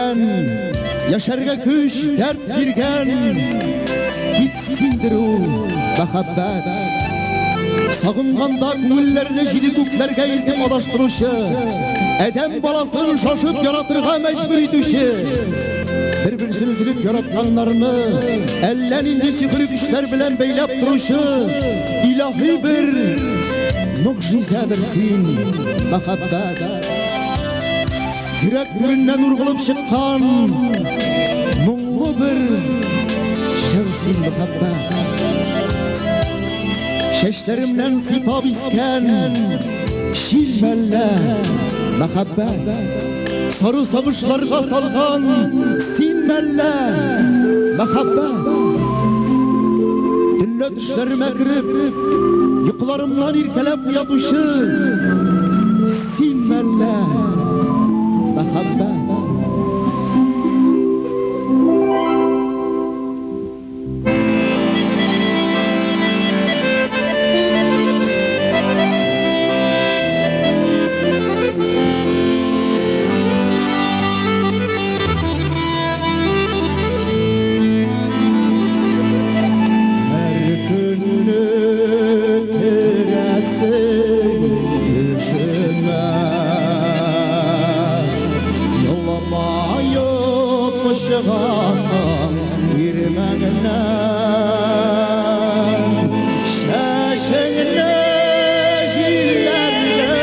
иткән, яшәргә көч, дәрт биргән, тик синдер ул, мәхәббәт. Сагынганда күңелләрне җиде күкләргә илтеп адаштыручы, адәм баласын шашып яратырга мәҗбүр итүче, бер-берсен өзелеп яратканнарны әллә нинди сихри көчләр белән бәйләп торучы илаһи бер могҗизәдер син, мәхәббәт. Йөрәк түреннән ургылып чыккан моңлы бер җыр син, мәхәббәт. Чәчләремнән сыйпап искән җил мәллә, мәхәббәт. Сары сагышларга салган син мәллә, мәхәббәт. Төнлә төшләремә кереп, йокыларымнан иркәләп уятучы син мәллә, мәхәббәт. Һәр көнне керәсең төшемә, Елмаеп чыгасың ирмәңнән. Чәчеңне җилләрдә,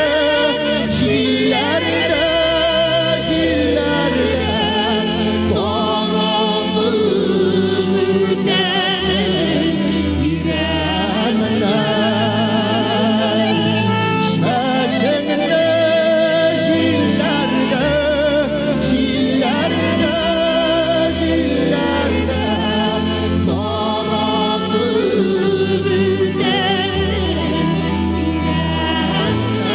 җилләрдә, җилләрдә таратып үтәсең ирәмнән. Чәчеңне җилләрдә, җилләрдә, җилләрдә таратып үтәсең ирәмнән.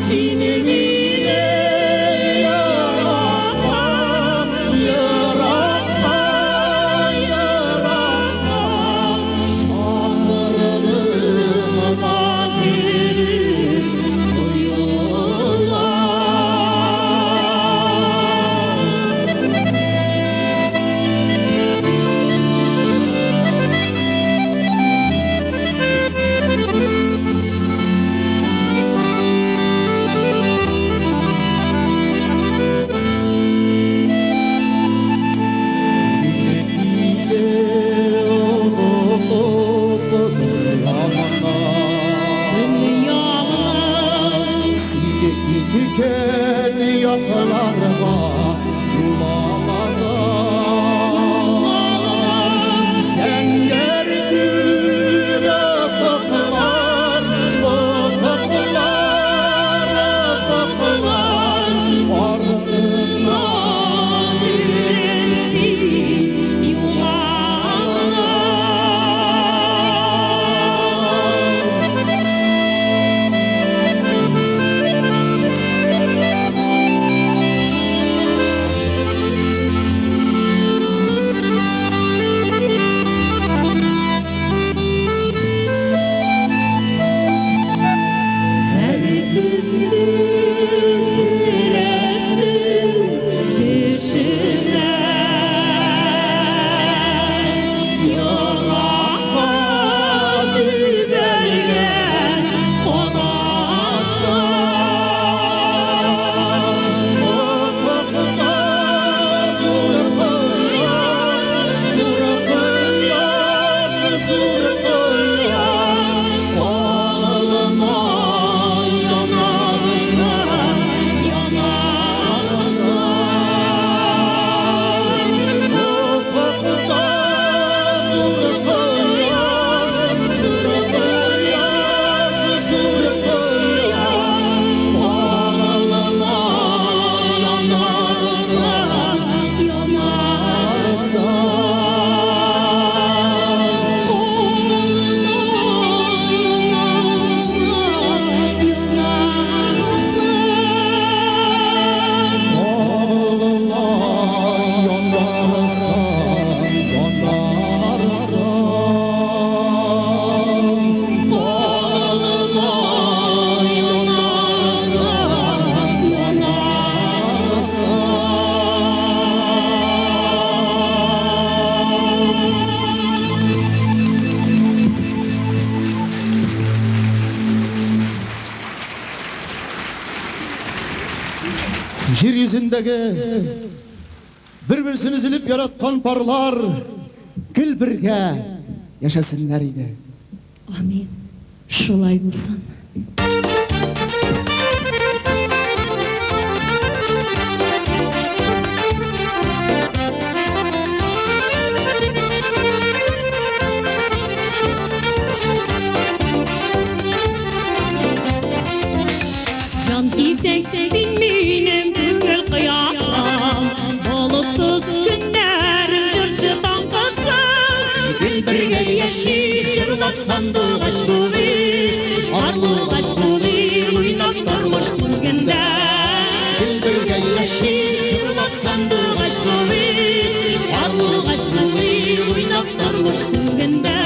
Син мине яратма, яратма, яратма, Шатырыңа килеп коела. Мине онытып дөньямны, Сине киткән якларга юламадым. Зәңгәр күк офыклар, офыклар, офыклар артыннан Йөрерсең юлларда. юламадым. Җир йөзендәге бер-берсен өзелеп яраткан парлар гел бергә яшәсеннәр иде. Амин. Шулай булсын. Җан кисәк син минем күңел кояшым, Болытсыз көннәрем, җырчы таң кышым. Гел бергә яшик, җырлап сандугач булыйк, Карлугач булыйк, уйнап тормыш күгендә. Гел бергә яшик, җырлап сандугач булыйк, Карлугач булыйк, уйнап тормыш күгендә.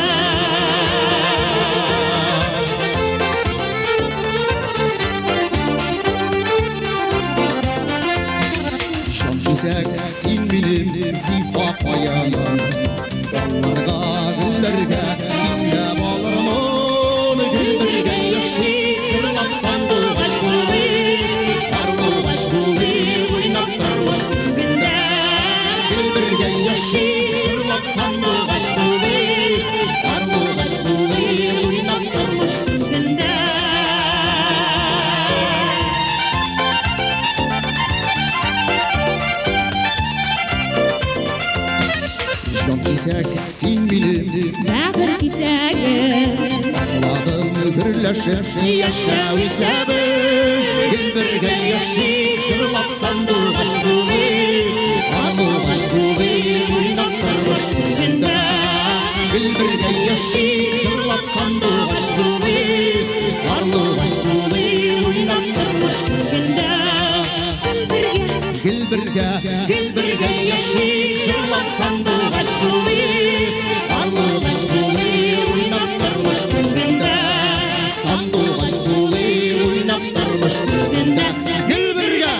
Җан кисәк, син минем зифа каеным, Талларга, гөлләргә тиңләп алырмын. Гел бергә яшик, җырлап сандугач булыйк, Карлугач булыйк, уйнап тормыш күгендә. Гел бергә яшик, җырлап сандугач булыйк, Карлугач булыйк, уйнап тормыш күгендә. Җан кисәк, син минем Бәгырь кисәге. Аңладым гөрләшеп яшәү исәбе. Гел бергә яшик, җырлап сандугач булыйк, Карлугач булыйк, уйнап тормыш күгендә. Гел бергә яшик, җырлап сандугач булыйк, Карлугач булыйк, уйнап тормыш күгендә. Гел бергә, Гел бергә, гел бергә яшик, җырлап сандугач булыйк, Карлугач булыйк, уйнап тормыш күгендә. Сандугач булыйк, уйнап тормыш күгендә. Гел бергә!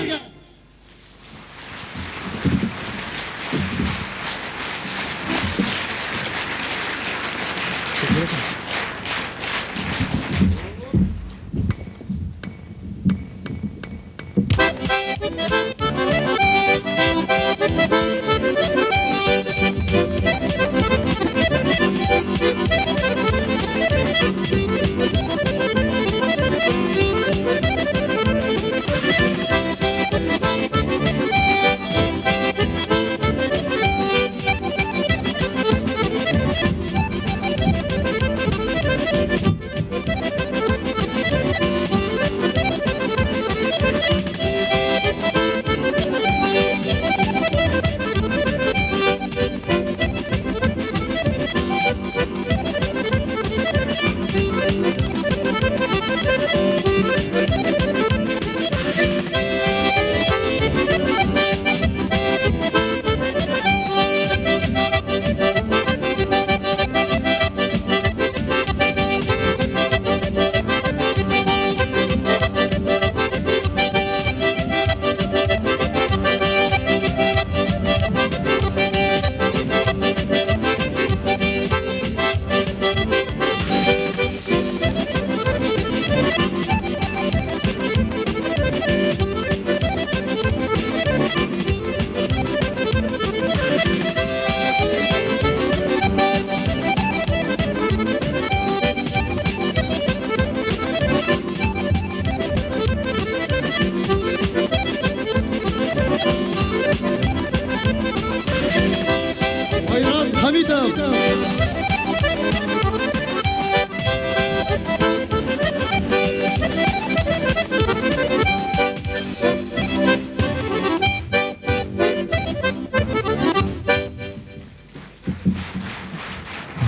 Айрат Хәмитов.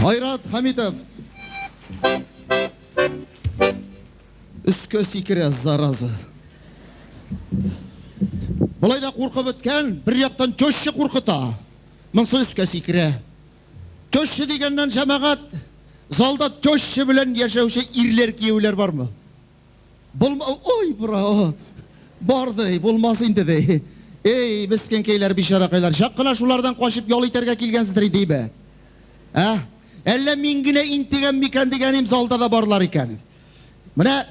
Айрат Хәмитов. Өскә сикерә, зараза. Болай да куркып беткән, бер яктан теща куркыта. Монсы өскә сикерә. Теща дигәннән, җәмәгать, залда теща белән яшәүче ирләр, кияүләр бармы? Булма, ой, бра. Бар ди, булмас инде ди. Эй, мескенкәйләр, бичаракайлар, чак кына шулардан качып ял итәргә килгәнсездер ди бе. Ә? Әллә мин генә интегәм микән дигәнем, залда да барлар икән. Менә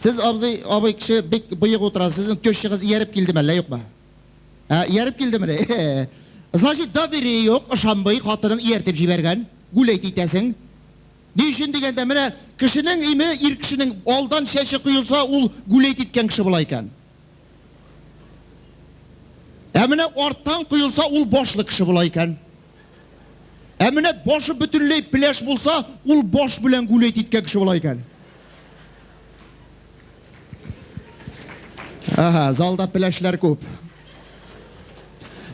Сез, абзый, абый кеше, бик боек утырасыз. Сезнең тещагыз ияреп килдеме әллә юкмы? Ә, ияреп килдемени? Значит, доверие юк, ышанмый, хатының ияртеп җибәргән. Гуләйт итәсең. Ни өчен дигәндә, менә кешенең име, ир кешенең алдан чәче коелса, ул гуләйт иткән кеше була икән. Ә менә арттан коелса, ул башлы кеше була икән. Ә менә башы бөтенләй пеләш булса, ул баш белән гуләйт иткән кеше була икән. Әһә, залда пеләшләр күп.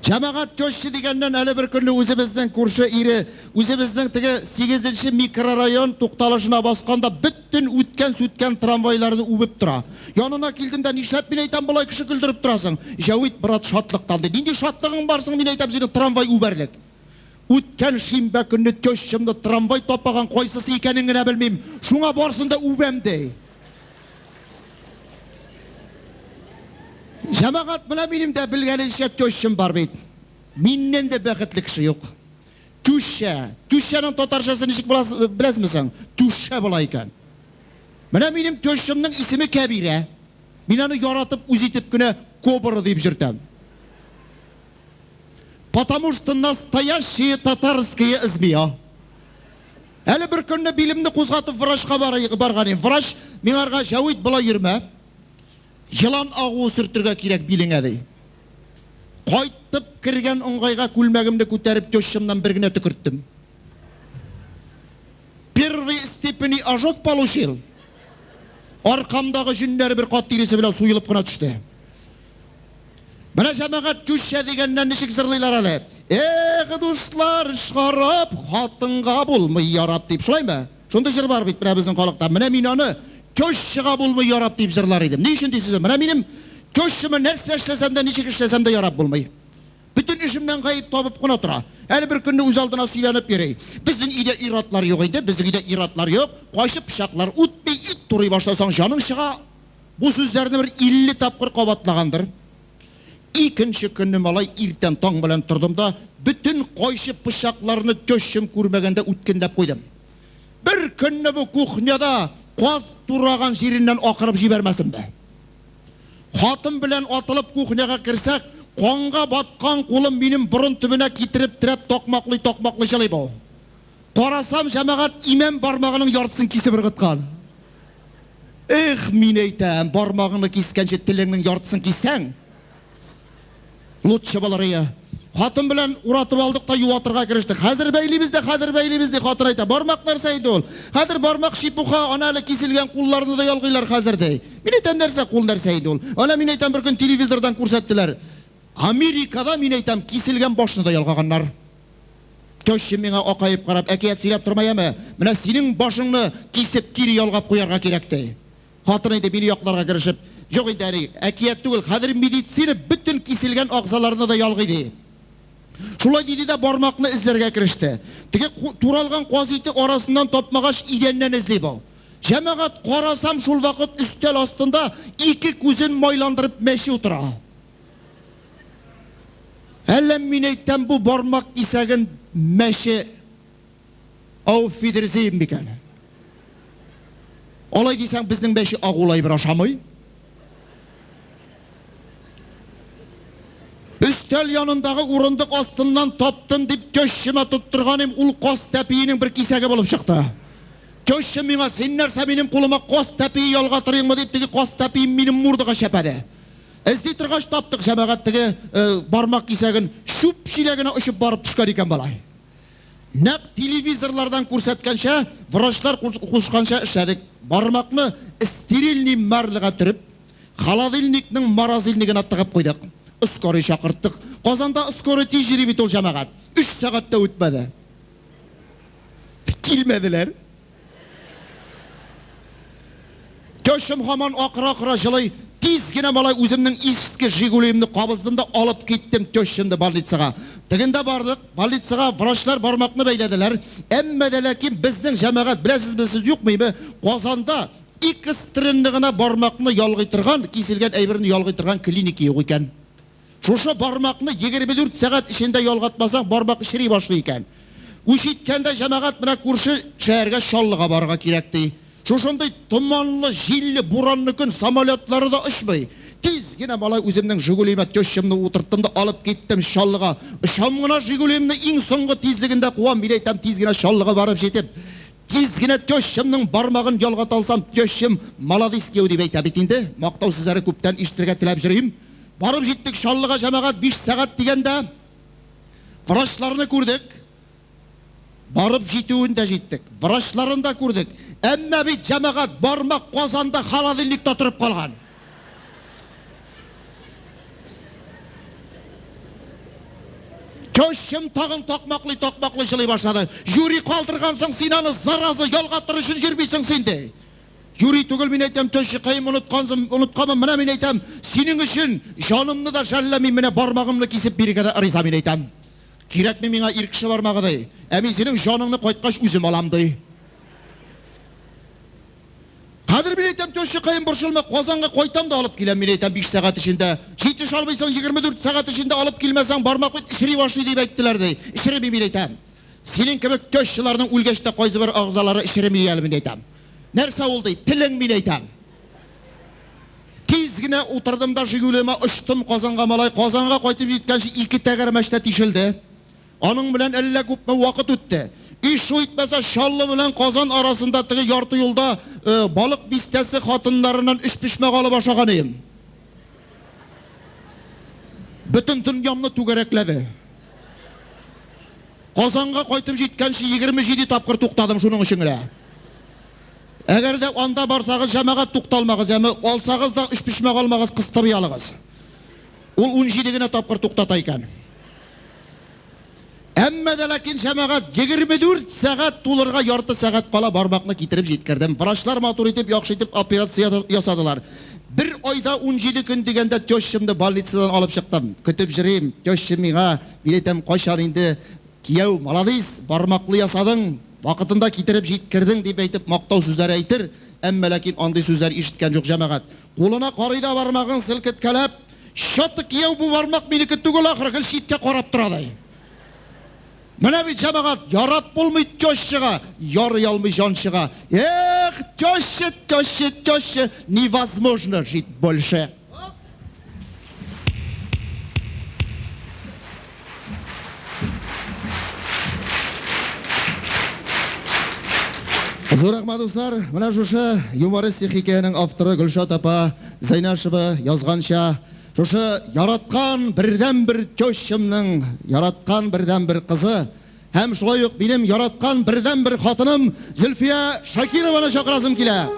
Җәмәгать теща дигәннән әле бер көнне үзебезнең күрше ире, үзебезнең теге сигезенче микрорайон тукталышына басканда бөтен үткән-сүткән трамвайларны үбеп тора. Янына килдем дә, нишләп, мин әйтәм, болай кеше көлдереп торасың? Җәвит, брат, шатлыктан, ди. Нинди шатлыгың бар соң, мин әйтәм, синең трамвай үбәрлек? Үткән шимбә көнне тещамны трамвай тапаган, кайсысы икәнен генә белмим. Шуңа барсын да үбәм, ди. Җәмәгать, менә минем дә белгәнегезчә тещам бар бит. Миннән дә бәхетле кеше юк. Тюща. Тющаның татарчасы ничек була, беләсезме соң? Түшә була икән. Менә минем тещамның исеме Кәбирә. Мин аны яратып, үз итеп кенә Кобра дип йөртәм. Потому что настоящая татарская змея. Әле бер көнне билемне кузгатып врачка барган идем. Врач миңарга, Җәвит, болай йөрмә. Елан агуы сөртергә кирәк билеңә, ди. Кайтып кергән оңгайга күлмәгемне күтәреп тещамнан бер генә төкерттем. Первой степени ожог получил. Аркамдагы җөннәре бер кат тиресе белән суелып кына төште. Менә җәмәгать тюща дигәннән ничек җырлыйлар әле. Эх, дуслар, эш харап, хатынга булмый ярап дип. Шулаймы? Шундый җыр бар бит менә безнең халыкта. Менә мин аны тещага булмый ярап дип җырлар идем. Ни өчен дисезме? Менә минем тещама нәрсә эшләсәм дә, ничек эшләсәм дә ярап булмый. Бөтен эшемнән гаеп табып кына тора. Әле бер көнне үз алдына сөйләнеп йөри. Безнең өйдә ир-атлар юк инде, безнең өйдә ир-атлар юк. Кайчы пычаклар үтми, ит турый башласаң, җаның чыга. Бу сүзләрне бер 50 тапкыр кабатлагандыр. Икенче көнне, малай, иртән таң белән тордым да, бөтен кайчы пычакларны тещам күрмәгәндә үткенләп куйдым. Бер көнне бу кухняда каз тураган җиреннән акырып җибәрмәсенме? Хатын белән атылып кухняга керсәк, канга баткан кулын минем борын төбенә китереп терәп такмаклый-такмаклый җылый бу. Карасам, җәмәгать, имән бармагының яртысын кисеп ыргыткан. Эх, мин әйтәм, бармагыңны кискәнче телеңнең яртысын киссәң, лучше булыр ие. Хатын белән уратып алдык та юатырга керештек. Хәзер бәйлибез дә, хәзер бәйлибез, ди хатын әйтә. Бармак нәрсә инде ул? Хәзер бармак чепуха, аны әле киселгән кулларны да ялгыйлар хәзер, ди. Мин әйтәм, нәрсә кул нәрсә инде ул? Әнә мин әйтәм, беркөн телевизордан күрсәттеләр. Америкада, мин әйтәм, киселгән башны да ялгаганнар. Теща миңа акаеп карап, әкият сөйләп торма яме, менә синең башыңны кисеп кире ялгап куярга кирәк, ди. Хатын инде мине якларга керешеп, Юк инде, әни, әкият түгел, хәзер медицина бөтен киселгән агъзаларны да ялгый, ди. Шулай диде дә бармакны эзләргә кереште. Теге туралган каз ите арасыннан тапмагач, идәннән эзли бу. Җәмәгать, карасам, шулвакыт өстәл астында ике күзен майландырып мәче утыра. Әллә мин әйтәм, бу бармак кисәген мәче ауфидерзейн микән? Алай дисәң, безнең мәче агулы әйбер ашамый. Өстәл янындагы урындык астыннан таптым дип тещама тоттырган идем, ул каз тәпиенең бер кисәге булып чыкты. Теща миңа, син нәрсә минем кулыма каз тәпие ялгатырыйңмы дип, теге каз тәпиен минем мурдага чәпәде. Эзли торгач таптык, җәмәгать, теге бармак кисәген чүп чиләгенә очып барып төшкән икән малай. Нәкъ телевизорлардан күрсәткәнчә, врачлар кушканча эшләдек. Бармакны стерильный марлага төреп, холодильникның морозильнигына тыгып куйдык. Скорый чакырттык. Казанда скорый тиз йөри бит ул, җәмәгать. Өч сәгать тә үтмәде. Килмәделәр. Тещам һаман акыра-акыра җылый. Тиз генә, малай, үземнең иске Жигулиемне кабыздым да алып киттем тещамны больницага. Тегендә бардык, больницага, врачлар бармакны бәйләделәр. Әмма дә ләкин безнең җәмәгать, беләсезме сез, юкмыймы, Казанда экстренно гына бармакны ялгый торган, киселгән әйберне ялгый торган клиника юк икән. Шушы бармакны 24 сәгать эчендә ялгатмасаң, бармак чери башлый икән. Үч иткәндә, җәмәгать, менә күрше шәһәргә Чаллыга барырга кирәк, ди. Шушындый томанлы, җилле, буранлы көн самолетлары да очмый. Тиз генә, малай, үземнең Жигулиемә тещамны утырттым да алып киттем Чаллыга. Очам гына Жигулиемне иң соңгы тизлегендә куам, мин әйтәм, тиз генә Чаллыга барып җитеп, тиз генә тещамның бармагын ялгата алсам, тещам маладис кияү дип әйтә бит инде. Мактау сүзләре күптән ишетергә теләп йөрим. Барып җиттек Чаллыга, җәмәгать, 5 сәгать дигәндә врачларны күрдек. Барып җитүен дә җиттек, врачларын да күрдек. Әмма бит, җәмәгать, бармак Казанда холодильникта торып калган. Тещам тагын такмаклый-такмаклый җылый башлады. Юри калдыргансың син аны, зараза, ялгатыр өчен йөрмисең син, ди. Юри түгел, мин әйтәм, тещикаем, оныткансың, онытканмын, менә мин әйтәм, синең өчен җанымны да жәлләмим, менә бармагымны кисеп бирергә дә риза, мин әйтәм. Кирәкми миңа ир кеше бармагы, ди. Ә мин синең җаныңны кайткач үзем алам, ди. Хәзер мин әйтәм, тещикаем, борчылма, Казанга кайтам да алып киләм, мин әйтәм, 5 сәгать эчендә. Җитеш алмыйсың, 24 сәгать эчендә алып килмәсәң, бармак бит эчери башлый, дип әйттеләр, ди. Эчереми, мин әйтәм. Синең кебек тещаларның үлгәч тә кайсы бер агъзалары эчереми әле, мин әйтәм. Нәрсә ул, ди, телең, мин әйтәм. Тиз генә утырдым да Жигулима очтым Казанга, малай. Казанга кайтып җиткәнче ике тәгәрмәч тә тишелде. Аның белән әллә күпме вакыт үтте. И шу итмәсә, Чаллы белән Казан арасында теге ярты юлда Балык Бистәсе хатыннарыннан өчпочмак алып ашаган ием. Бөтен дөньямны түгәрәкләде. Казанга кайтып җиткәнче 27 тапкыр туктадым шуның өчен генә. Әгәр дә анда барсагыз, җәмәгать, тукталмагыз, яме, алсагыз да өчпочмак алмагыз, кыстыбый алыгыз. Ул 17 генә тапкыр туктата икән. Әмма дә ләкин, җәмәгать, 24 сәгать тулырга ярты сәгать кала бармакны китереп җиткердем. Врачлар матур итеп, яхшы итеп операция ясадылар. Бер айда 17 көн дигәндә тещамны больницадан алып чыктым. Көтеп җөрим, теща миңа, мин әйтәм, кайчан инде кияү, маладис, бармаклы ясадың, вакытында китереп җиткердең, дип әйтеп мактау сүзләре әйтер, әмма ләкин андый сүзләр ишеткән юк, җәмәгать. Кулына карый да бармагын селкеткәләп, Чаты кияү, бу бармак минеке түгел ахры, гел читкә карап тора, ди. Менә бит, җәмәгать, ярап булмый тещага, ярый алмый җан чыга. Эх, теща, теща, теща, невозможно жить больше. Зур рәхмәт, дуслар. Менә шушы юмористик хикәянең авторы Гөлшат апа Зәйнашева язганча, шушы яраткан бердәнбер тещамның яраткан бердәнбер кызы һәм шулай ук минем яраткан бердәнбер хатыным Зөлфия Шакированы чакырасым килә.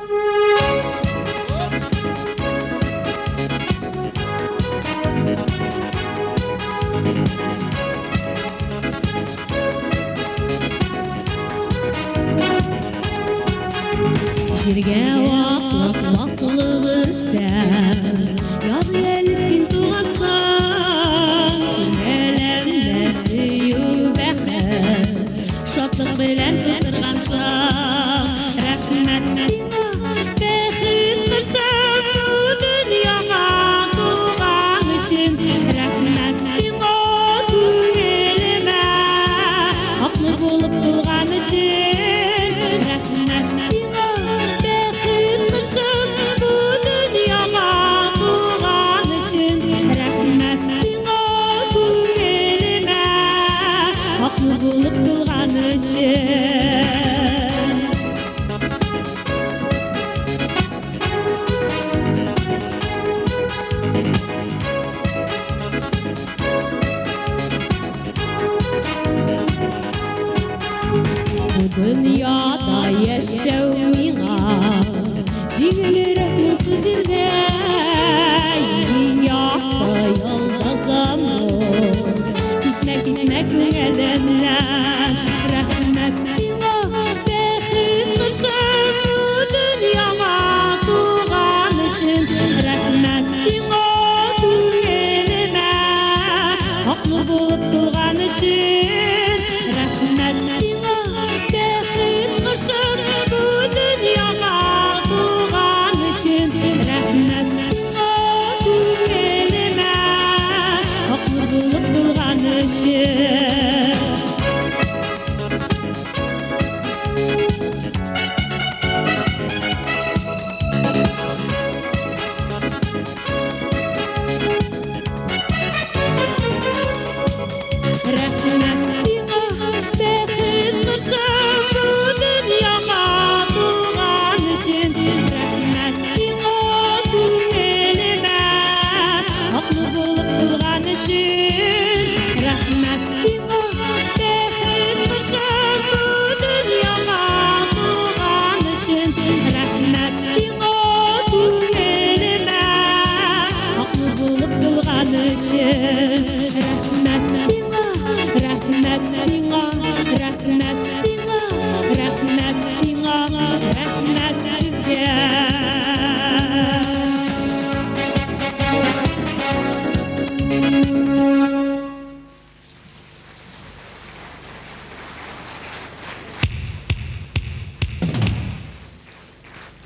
Җиргә ваклык, ваклык өстәп, Ярый әле син тугансың, Күңелемдә сөю бәхет, Шатлык белән тутыргансың. Рәхмәт сиңа, бәхет кошым, Бу дөньяга туган өчен. Рәхмәт сиңа, күңелемә Аклы булып тулган өчен. Рәхмәт сиңа, бәхет.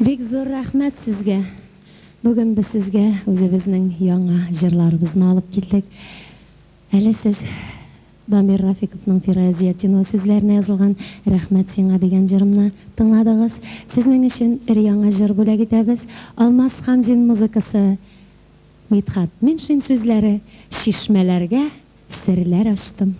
Бик зур рәхмәт сезгә. Бүген без сезгә үзебезнең яңа җырларыбызны алып килдек. Әле сез Дамир Рафиковның Фирая Зиятдинова сүзләренә язылган Рәхмәт сиңа дигән җырымны тыңладыгыз. Сезнең өчен өр-яңа җыр бүләк итәбез. Алмаз Хамзин музыкасы, Мидхәт Миншин сүзләре, Чишмәләргә серләр ачтым.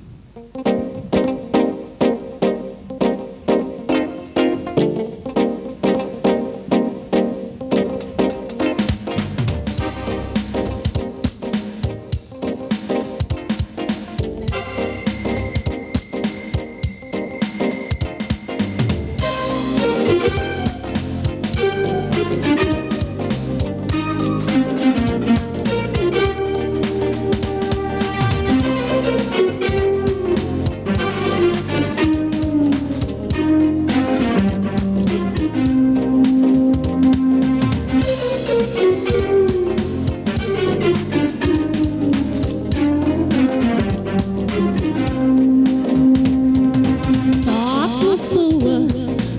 Татлы суы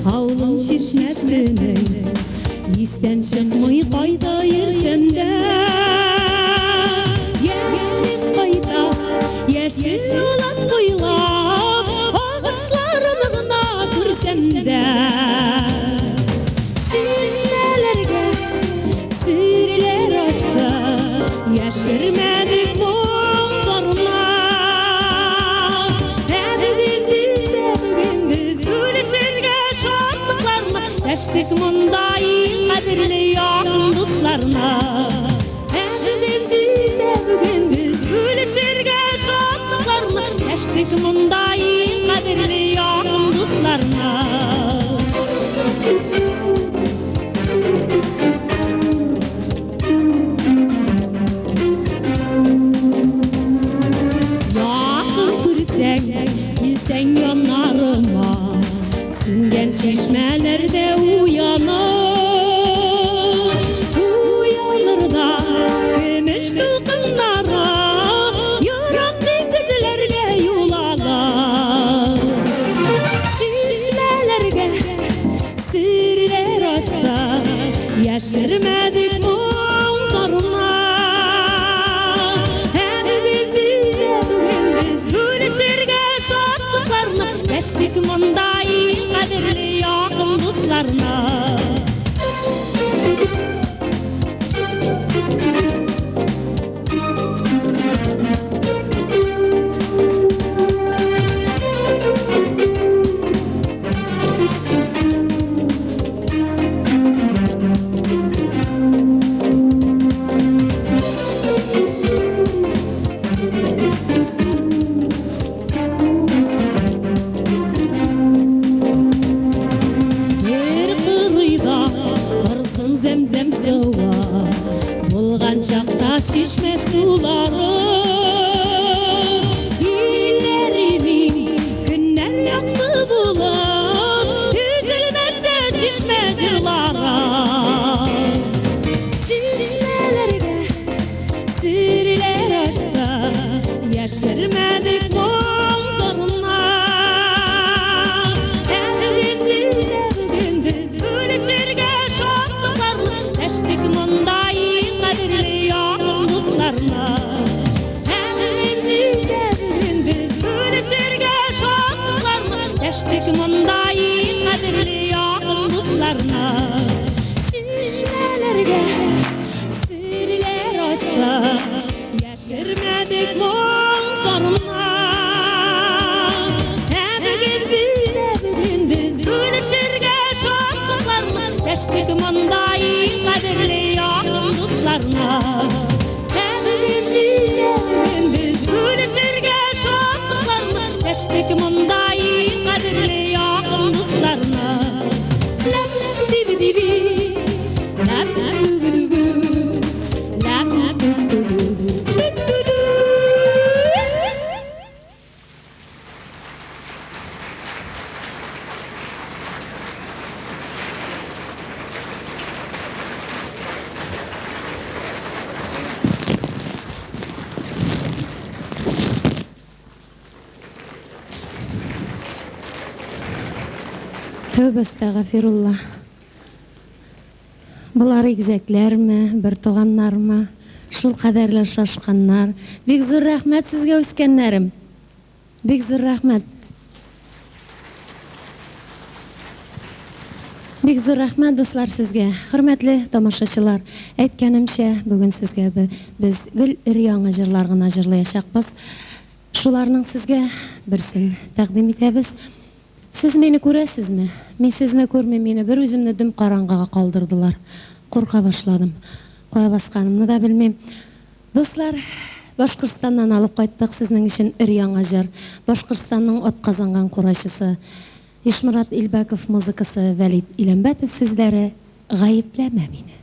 авылым чишмәсенең Истән чыкмый кайда йөрсәм дә. Яшьлек кайта яшел улан буйлап, Агышларын гына күрсәм дә. Чишмәләргә серләр ачты, Яшермәдек моң зарлар. Ә бүген без, ә бүген без бүлешергә шатлыкларны Дәштек монда иң кадерле якын дусларны. Ә бүген без, ә бүген без бүлешергә шатлыкларны Дәштек монда иң кадерле якын дусларны. Якын күрсәң, килсәң яннарыма, Сүнгән чишмәләр дә уяныр. Уяныр да көмеш дулкыннары Ерак диңгезләргә юл алыр. Чишмәләргә серләр ачты, Яшермәдек моң зарлар. Ә бүген без, ә бүген без бүлешергә шатлыкларны Дәштек монда иң кадерле якын дусларны. Бер кырыйда торсын зәмзәм суы, Булган чакта чишмә сулары. Илләренең көннәр якты булып, Өзелмәсә чишмә җырлары. Чишмәләргә серләр ачты, Яшермәдек моң зарлар. Ә бүген без, ә бүген без бүлешергә шатлыкларны Дәштек монда иң кадерле якын дусларны. Ә бүген без, ә бүген без бүлешергә шатлыкларны Дәштек монда иң кадерле якын дусларны. Чишмәләргә серләр ачты, Яшермәдек моң зарлар. Ә бүген без, ә бүген без бүлешергә шатлыкларны Дәштек монда иң кадерле якын дусларны. Ә бүген без, ә бүген без бүлешергә шатлыкларны Дәштек монда иң кадерле якын дусларны. Ләп-ләп-диби-диби, ләп-ләп-дүбі-дүбі, ләп-ләп-дүбі-дүбі, дүбі-дүбі. Тәүбә, әстәгъфирулла. Болар игезәкләрме, бертуганнармы? Шул кадәрле ошашканнар. Бик зур рәхмәт сезгә, үскәннәрем. Бик зур рәхмәт. Бик зур рәхмәт, дуслар, сезгә. Хөрмәтле тамашачылар, әйткәнемчә, бүген сезгә без гел өр-яңа җырлар гына җырлаячакбыз. Шуларның сезгә берсен тәкъдим итәбез. Сез мине күрәсезме? Мин сезне күрмим, мине бер үземне дөм караңгыга калдырдылар. Курка башладым. Кая басканымны да белмим. Дуслар, Башкортстаннан алып кайттык сезнең өчен өр-яңа җыр. Башкортстанның атказанган курайчысы Ишморат Илбәков музыкасы, Вәлит Иләмбәтов сүзләре, Гаепләмә мине.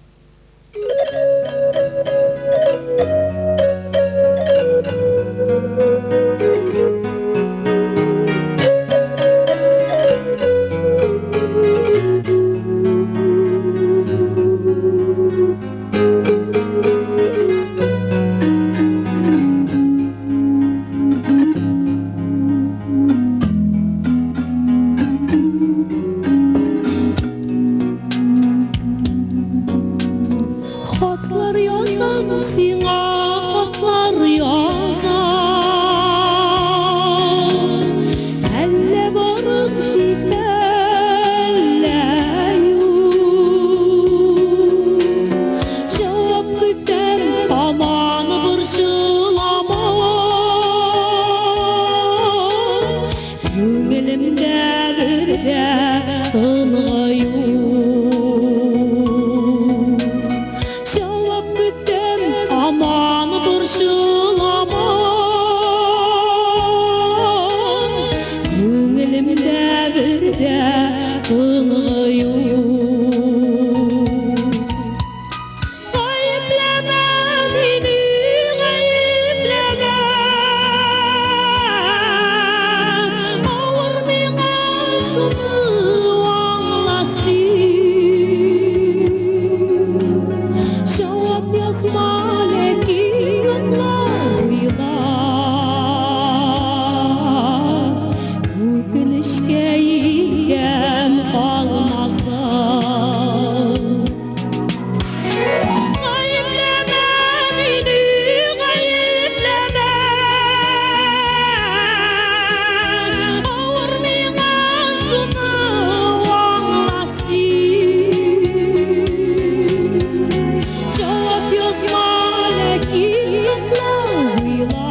Хатлар язам сиңа, хатлар язам. Әллә барып җитә, әллә юк. Җавап көтәм, һаман борчылам. Күңелемдә бер дә тынгы юк. Җавап көтәм, һаман борчылам. Күңелемдә бер дә тынгы юк. Гаепләмә мине, гаепләмә. Авыр миңа шуны аңла син. Җавап язма, ләкин аңла, уйла. Үкенечкә илгән калмасын. Гаепләмә мине, гаепләмә. Авыр миңа шуны аңла син. Җавап язма, ләкин аңла, уйла.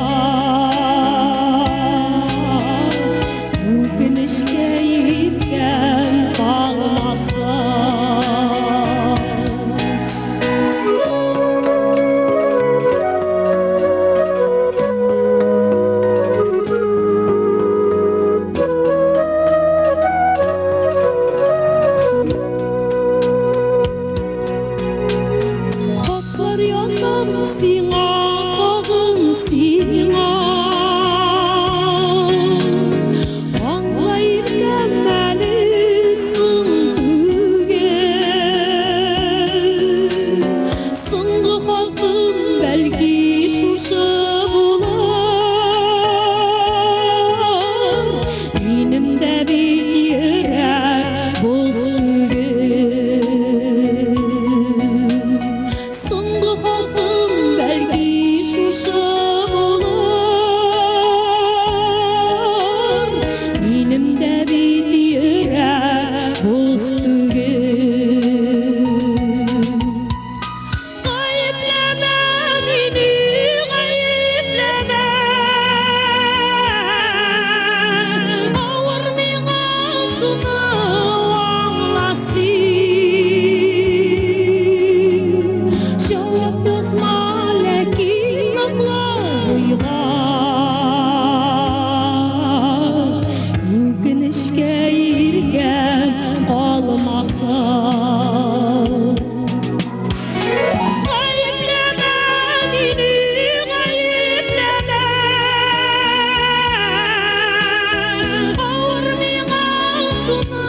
Үкенечкә илгән калмасын. Хатлар язам сиңа, тагын сиңа. Аңла иркәм әле соң түгел. Соңгы хатым бәлки шушы булыр. Минем дә бит йөрәк боз түгел. Соңгы хатым бәлки шушы булыр. Минем дә бит йөрәк боз түгел. Гаепләмә мине, гаепләмә. Авыр миңа шуны аңла син. Җавап язма, ләкин аңла, уйла. Үкенечкә иркәм калмасын. Гаепләмә мине, гаепләмә. Авыр миңа шуны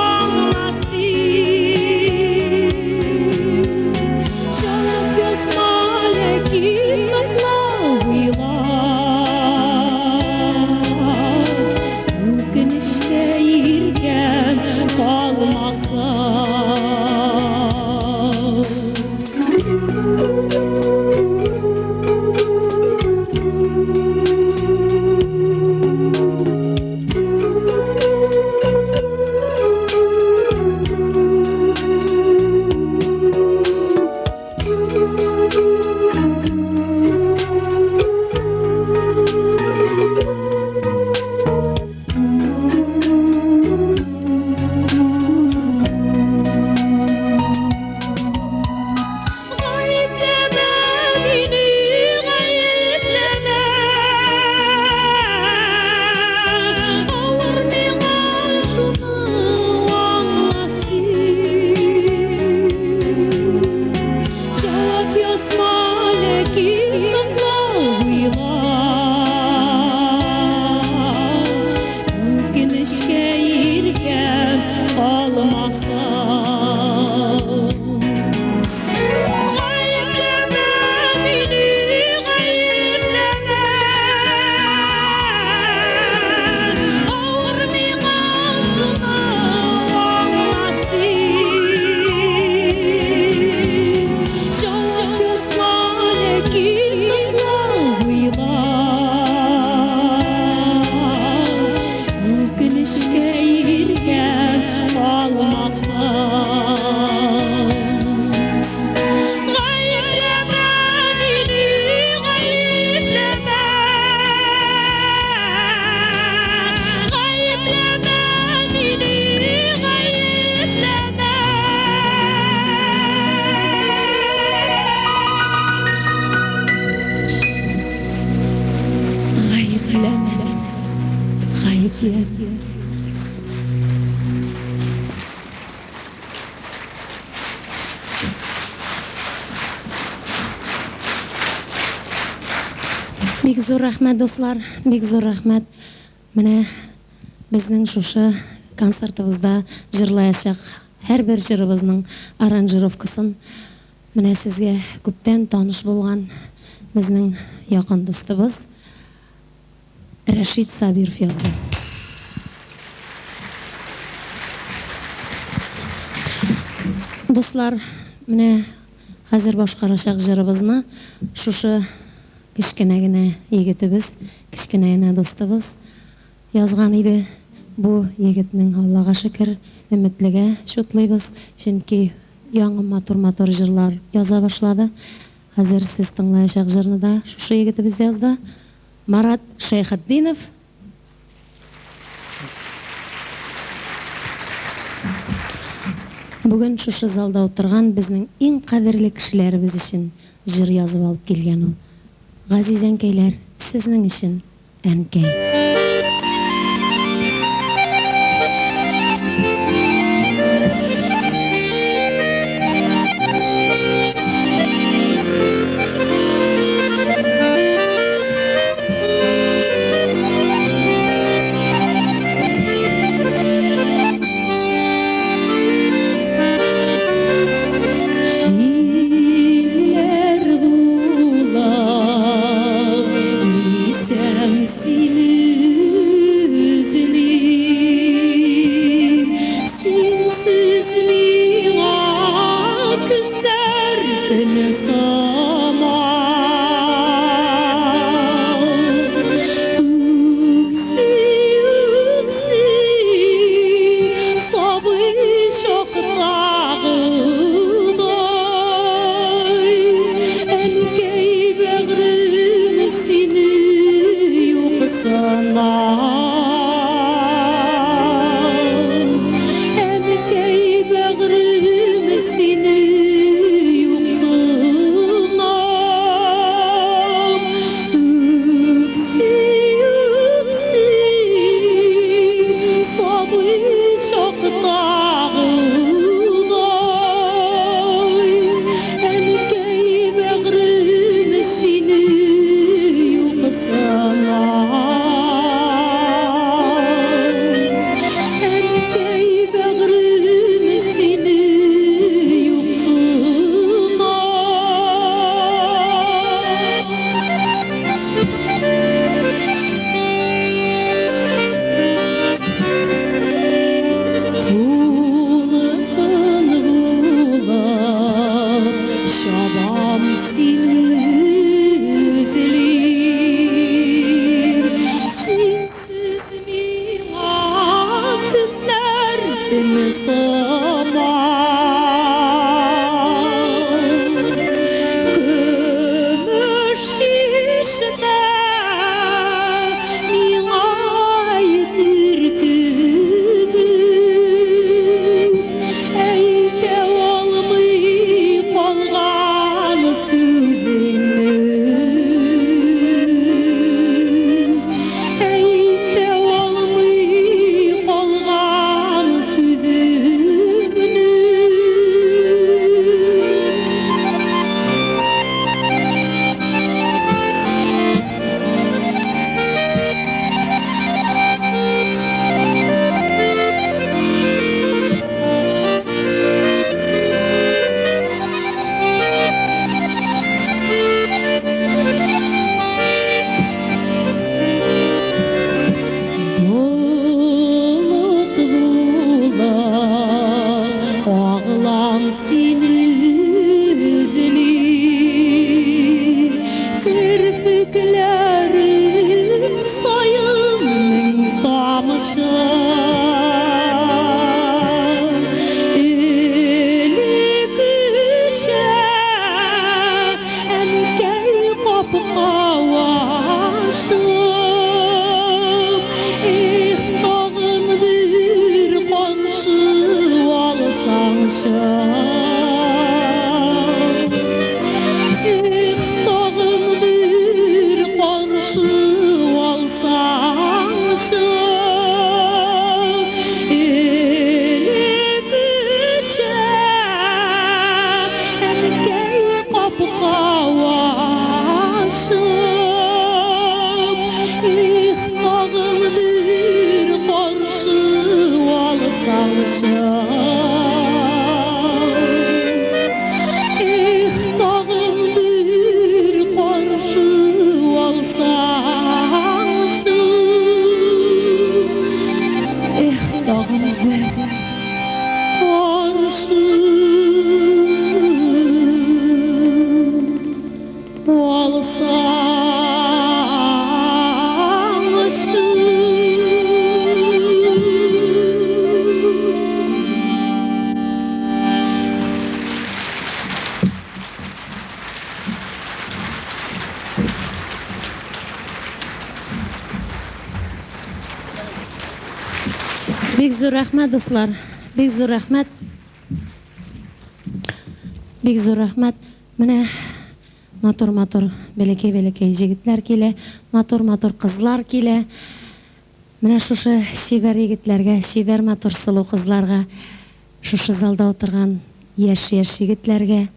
аңла син. Җавап язма, ләкин аңла, уйла. Үкенечкә иркәм калмасын. Кил тыңла, уйла. Үкенечкә иргә калмасын. Гаепләмә мине, гаепләмә. Гаепләмә мине, гаепләмә. Гаепләмә, гаепләмә. Бик зур рәхмәт, дуслар, бик зур рәхмәт. Менә безнең шушы концертыбызда җырлаячак һәрбер җырыбызның аранжировкасын менә сезгә күптән таныш булган безнең якын дустыбыз Рәшит Сабиров язды. Дуслар, менә хәзер башкарачак җырыбызны шушы кечкенә генә егетебез, кечкенә генә дустыбыз язган иде. Бу егетнең, Аллага шөкер, өметлегә чутлыйбыз, чөнки яңа матур-матур җырлар яза башлады. Хәзер сез тыңлаячак җырны да шушы егетебез язды. Марат Шәйхетдинов. Бүген шушы залда утырган безнең иң кадерле кешеләребез өчен җыр язып алып килгән ул. Газиз әнкәйләр, сезнең өчен, әнкәй. Җилләр була, исәм сине. капка ачып, Эх, тагын бер каршы алсаңчы. Эх, тагын бер каршы алсаңчы. Элеккечә, әнкәй, капка ачып, Эх, тагын бер каршы алсаңчы. Эх, тагын бер каршы алсаңчы. Эх, тагын бер каршы алсаңчы. Бик зур рәхмәт, дуслар. Бик зур рәхмәт. Бик зур рәхмәт. Менә матур-матур бәләкәй-бәләкәй җегетләр килә, матур-матур кызлар килә. Менә шушы чибәр егетләргә, чибәр матур сылу кызларга, шушы залда утырган яшь-яшь егетләргә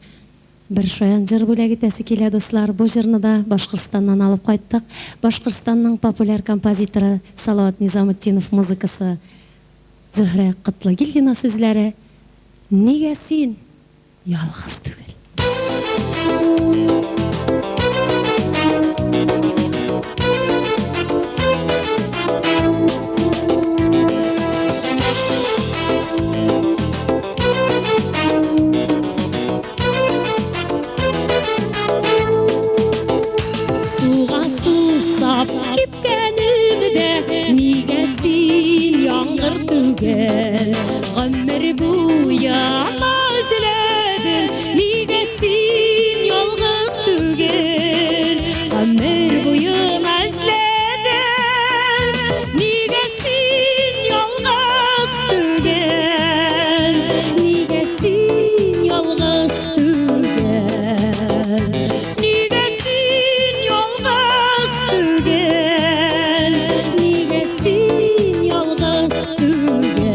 бер шаян җыр бүләк итәсе килә, дуслар. Бу җырны да Башкортстаннан алып кайттык. Башкортстанның популяр композиторы Салават Низаметдинов музыкасы, Зөһрә Котлыгилдина сүзләре, Нигә син ялгыз түгел? Суга сусап кипкәнемдә, нигә син яңгыр түгел? Гомер буена эзләдем, нигә син ялгыз түгел? Гомер буена эзләдем, нигә син ялгыз түгел? Нигә син ялгыз түгел? Нигә син ялгыз түгел? Нигә син ялгыз түгел?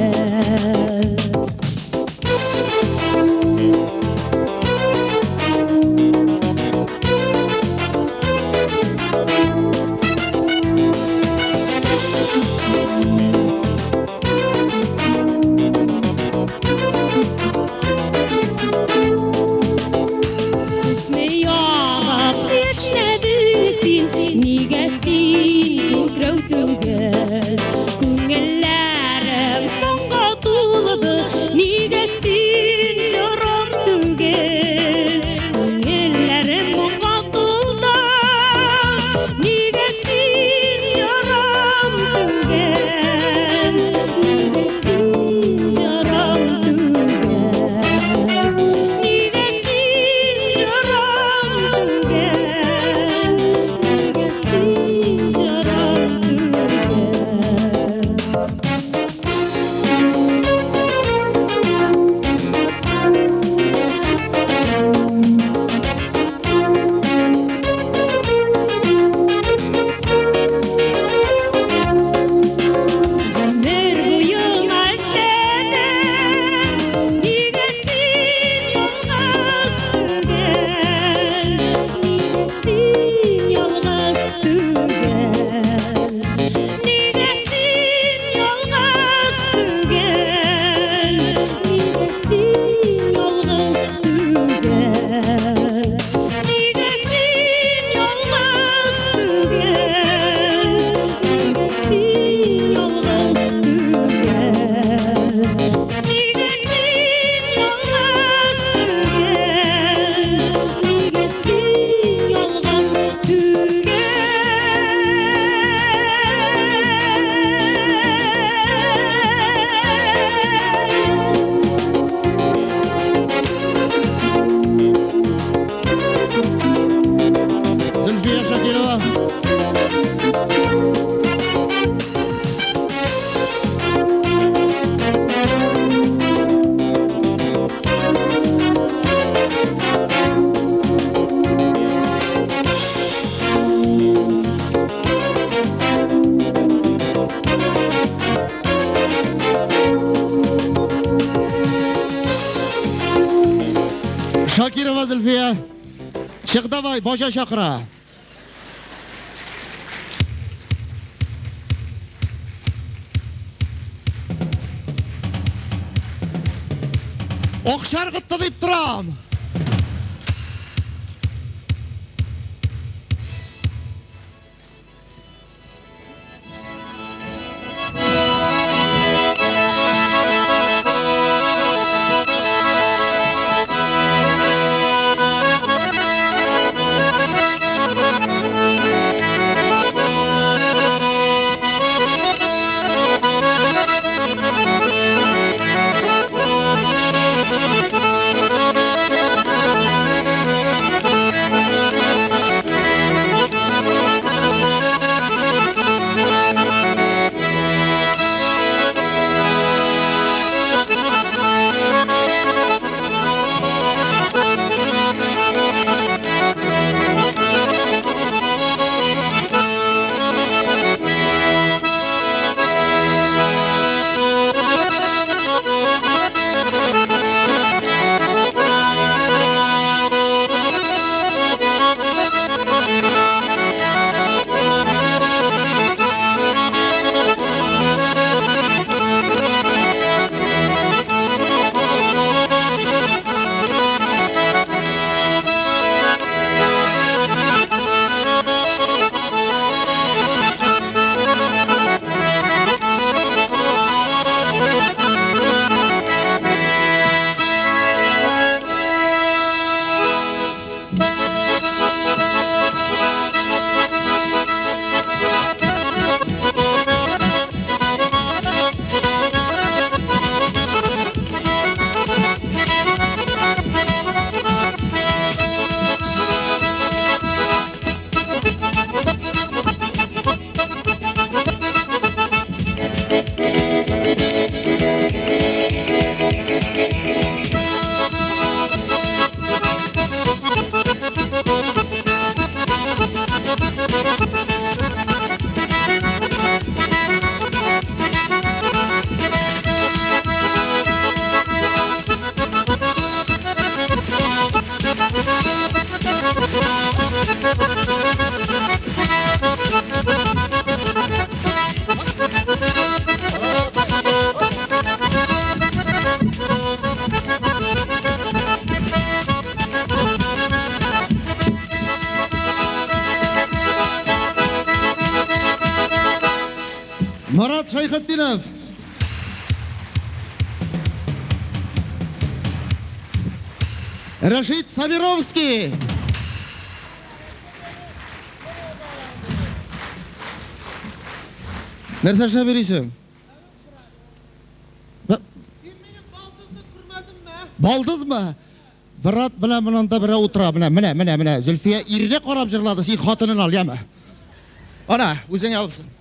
Чык давай, баҗа чакыра. Акча ыргытты дип торам. Марат Шайхетдинов. Рашид Сабировский. Нәрсә эшләп йөрисең? Балдызмы? Брат белән монда берәү утыра, менә, менә, менә, менә. Зөлфия иренә карап җырлады, син хатынын ал, яме. Ана, үзең алсын.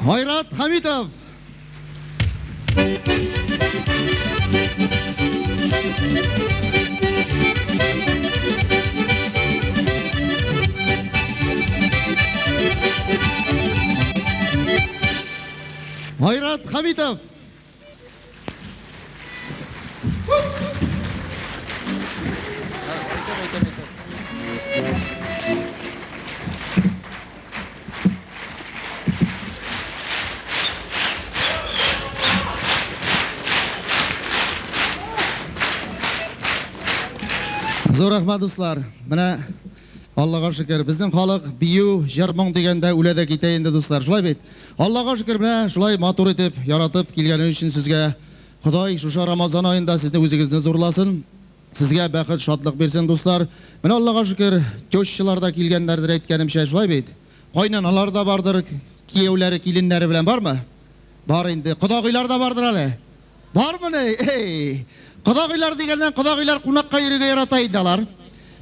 Айрат Хамитов. Айрат Хамитов. Зур рәхмәт, дуслар. Менә Аллага шөкер, безнең халык бию, җыр-моң дигәндә үлә дә китә инде, дуслар. Шулай бит? Аллага шөкер, менә шулай матур итеп, яратып килгәне өчен сезгә Ходай шушы Рамазан аенда сезне үзегезне зурласын. Сезгә бәхет, шатлык бирсен, дуслар. Менә Аллага шөкер, тещалар да килгәннәрдер, әйткәнемчә, шулай бит? Кайнаналар да бардыр, кияүләре, киленнәре белән бармы? Бар инде. Кодагыйлар да бардыр әле. Бармыни? Эй! Кодагыйлар дигәннән, кодагыйлар кунакка йөрергә ярата инде алар.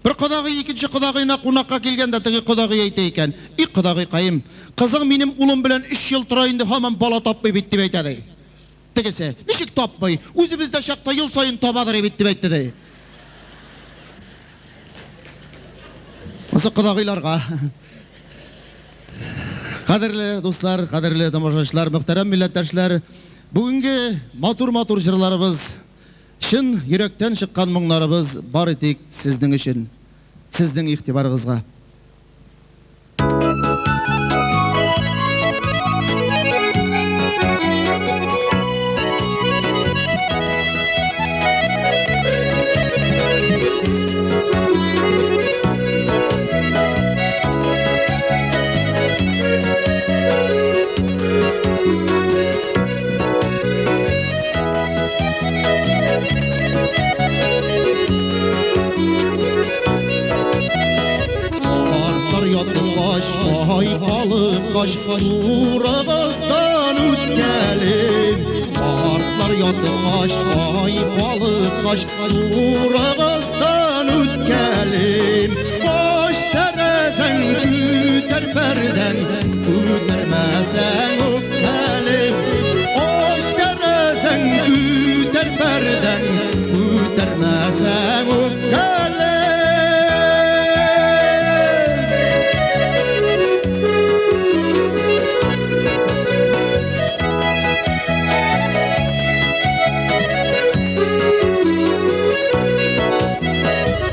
Бер кодагый икенче кодагыена кунакка килгән дә, теге кодагый әйтә икән, И кодагыйкаем, кызың минем улым белән өч ел тора инде, һаман бала тапмый бит, дип әйтә ди. Тегесе, Ничек тапмый, үзебездә чакта ел саен табадыр бит, дип әйтте ди. Монысы кодагыйларга. Кадерле дуслар, кадерле тамашачылар, мөхтәрәм милләттәшләр, бүгенге матур-матур җырларыбыз, чын йөрәктән чыккан моңнарыбыз бары тик сезнең өчен, сезнең игътибарыгызга. Картлар яткач, ай калыккач, турыгыздан үткәлим. Картлар яткач, ай калыккач, турыгыздан үткәлим. Кач тәрәзәң күтәр пәрдәң, күтәрмәсәң үпкәлим. Кач тәрәзәң күтәр пәрдәң, күтәрмәсәң үпкәлим.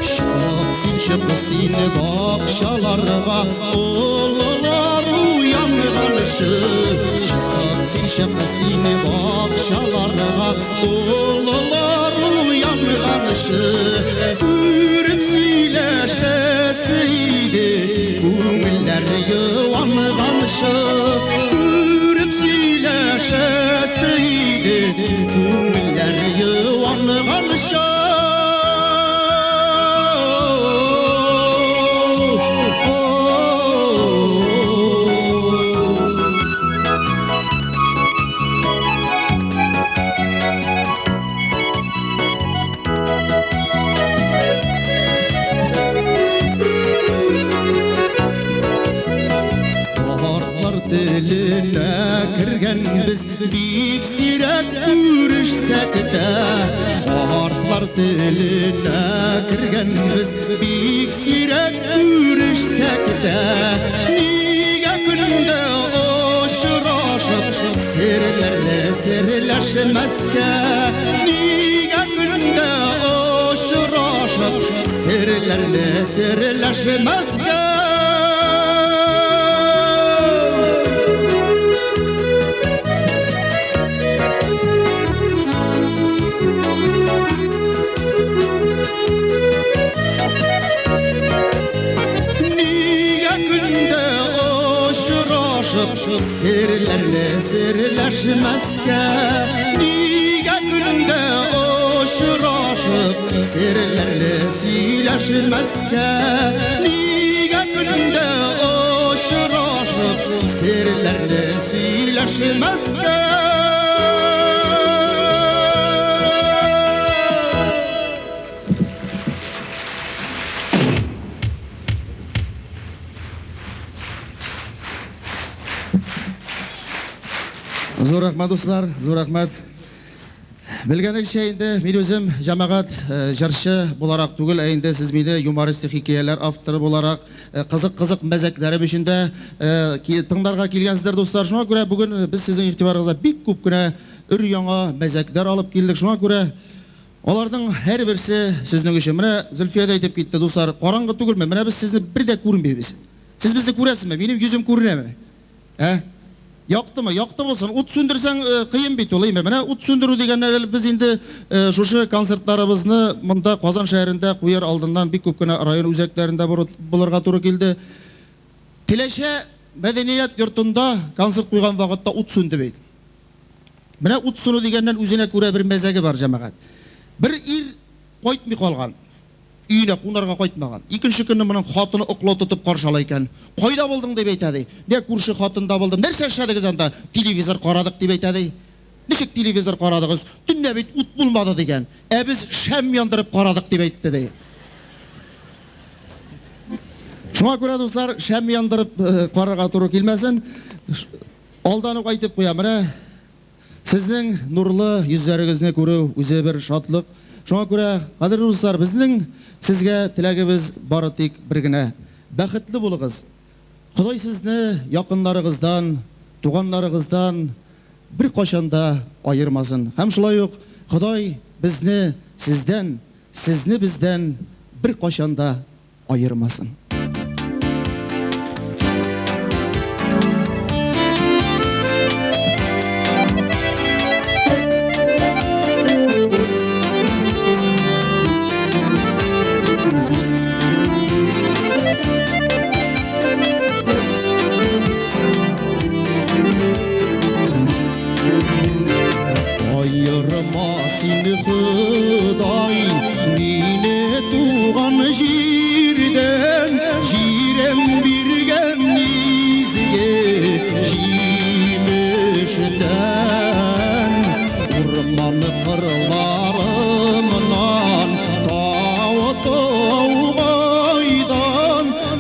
Чык син, чык син бакчаларга, олылар уянганчы. Чык син, чык син бакчаларга, олылар уянганчы. Күреп сөйләшәсе иде, күңелләр юанганчы. Күреп сөйләшәсе иде, күңелләр юанганчы. Картлар теленә кергән без бик сирәк күрешсәк тә. Картлар теленә кергән без бик сирәк күрешсәк тә. Нигә көндә очрашып серләрне серләшмәскә? Нигә көндә очрашып серләрне серләшмәскә? Нигә көндә очрашып серләрне серләшмәскә? Нигә көндә серләрне сөйләшмәскә? Нигә көндә очрашып, серләрне сөйләшмәскә? Зур рәхмәт, дуслар, зур рәхмәт. Белгәнегезчә инде, мин үзем җәмәгать җырчы буларак түгел, ә инде сез мине юмористик хикәяләр авторы буларак, кызык-кызык мәзәкләрем өчен дә тыңларга килгәнсездер, дуслар. Шуңа күрә бүген без сезнең игътибарыгызга бик күп кенә өр-яңа мәзәкләр алып килдек. Шуңа күрә аларның һәрберсе сезнең өчен. Менә Зөлфия дә әйтеп китте, дуслар, караңгы түгелме? Менә без сезне бер дә күрмибез. Сез безне күрәсезме? Минем йөзем күренәме? Ә? Яктымы? Якты булсын. Ут сүндерсәң, кыен бит ул, әйме? Менә ут сүндерү дигәннәр әле без инде шушы концертларыбызны монда Казан шәһәрендә куяр алдыннан бик күп кенә район үзәкләрендә булырга туры килде. Теләчә мәдәният йортында концерт куйган вакытта ут сүнде бит. Менә ут сүнү дигәннән үзенә күрә бер мәзәге бар, җәмәгать. Бер ир кайтмый калган. Өенә кунарга кайтмаган. Икенче көнне моның хатыны оклау тотып каршы ала икән. Кайда булдың, дип әйтә, ди. Дә күрше хатында булдым. Нәрсә эшләдегез анда? Телевизор карадык, дип әйтә, ди. Ничек телевизор карадыгыз? Төнлә бит ут булмады, дигән. Ә без шәм яндырып карадык, дип әйтте, ди. Шуңа күрә, дуслар, шәм яндырып карарга туры килмәсен. Алдан ук әйтеп куям, менә сезнең нурлы йөзләрегезне күрү үзе бер шатлык. Шуңа күрә, кадерле дуслар, безнең сезгә теләгебез бары тик бер генә. Бәхетле булыгыз. Ходай сезне якыннарыгыздан, туганнарыгыздан беркайчан да аермасын. Һәм шулай ук Ходай безне сездән, сезне бездән беркайчан да аермасын. Аерма сине, Ходай, мине туган җирдән, җирем биргән изге җимештән, урман кырларымнан, тау таугайдан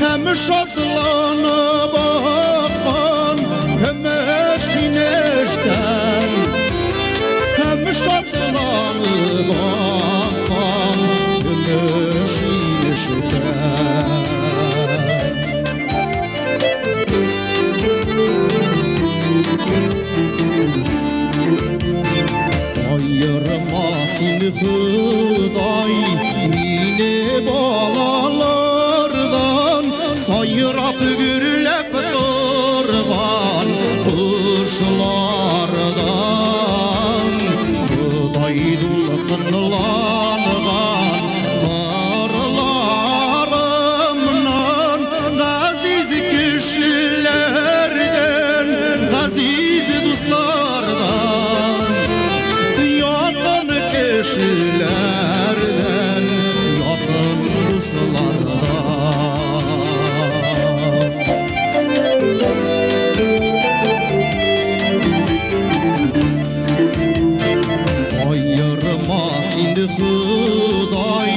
һәм шатланып аккан көмеш инештән, һәм шатланып аккан көмеш инештән. Аерма сине, Ходай, мине балалардан, сайрап гөрләп торган кошлардан, Ходай дулкынланган кырларымнан, газиз кешеләрдән, газиз дуслардан, якын кешеләрдән, якын дуслардан. Аерма сине, Ходай,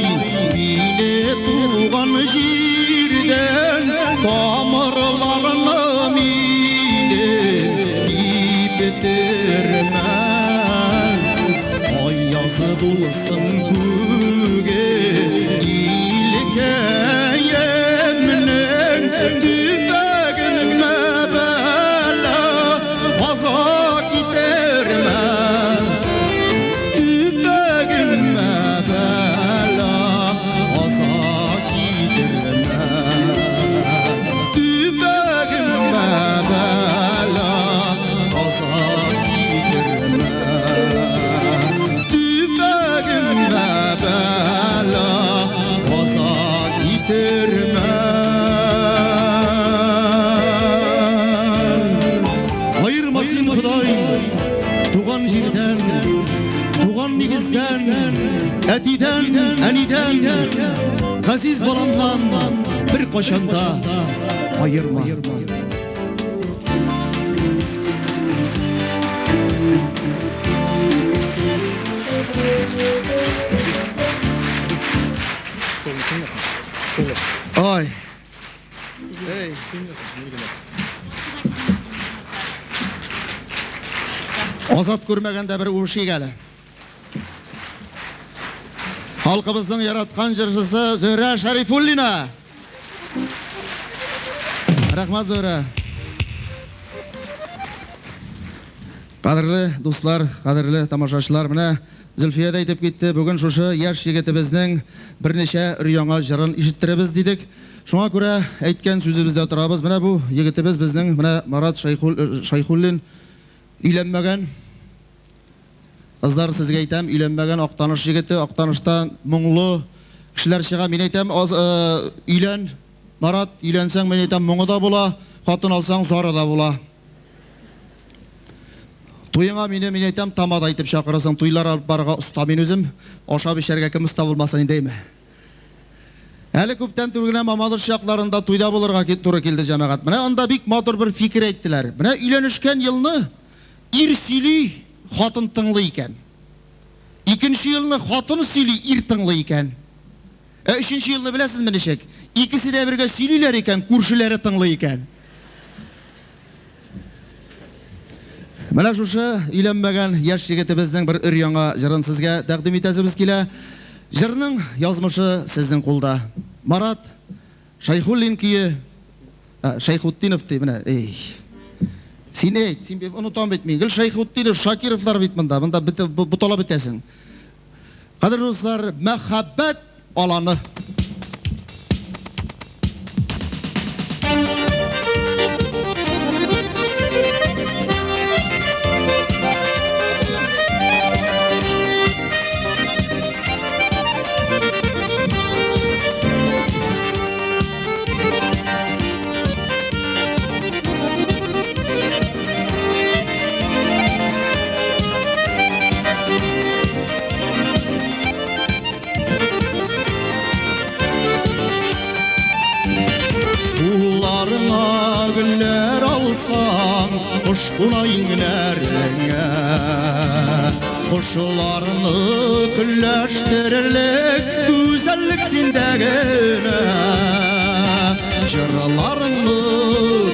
мине туган җирдән, тамырларны мине киптермә. Аяз булсын күге илкәемнең, төбәгемә бәла каза китермә. Төбәгемә бәла Әтидән, әнидән, газиз баламнан бер кайчан да аерма. Ай. Эй. Азат күрмәгәндә бер үбешик әле. Халкыбызның яраткан җырчысы Зөһрә Шәрифуллина. Рәхмәт, Зөһрә. Кадерле дуслар, кадерле тамашачылар, менә Зөлфия дә әйтеп китте, бүген шушы яшь егетебезнең берничә өр-яңа җырын ишеттеребез дидек. Шуңа күрә әйткән сүзебездә торабыз. Менә бу егетебез безнең, менә Марат Шәйхуллин өйләнмәгән. Кызлар, сезгә әйтәм, өйләнмәгән Актаныш егете, Актаныштан моңлы кешеләр чыга. Мин әйтәм, аз, өйлән, Марат, өйләнсәң, мин әйтәм, моңы да була, хатын алсаң, зары да була. Туеңа мине, мин әйтәм, тамада итеп чакырырсың. Туйлар алып барырга оста мин үзем. Ашап эчәргә кем оста булмасын инде, әйме? Әле күптән түгел генә Мамадыш якларында туйда булырга туры килде, җәмәгать. Менә анда бик матур бер фикер әйттеләр. Менә өйләнешкән елны ир сөйли, хатын тыңлый икән. Икенче елны хатын сөйли, ир тыңлый икән. Ә өченче елны беләсезме ничек? Икесе дә бергә сөйлиләр икән, күршеләре тыңлый икән. Менә шушы өйләнмәгән яшь егетебезнең бер өр-яңа җырын сезгә тәкъдим итәсебез килә. Җырның язмышы сезнең кулда. Марат Шәйхуллин көе, Шәйхутдинов ди, менә, эй. Син әйт, син бит онытам бит мин. Гел Шәйхутдинов, Шакировлар бит монда, монда бутала бетәсең. Кадерле дуслар, мәхәббәт аланы. Кулларыңа гөлләр алсаң, кош куна иңнәреңә. Кошларны көлләштерерлек гүзәллек синдә генә. Җырларыңны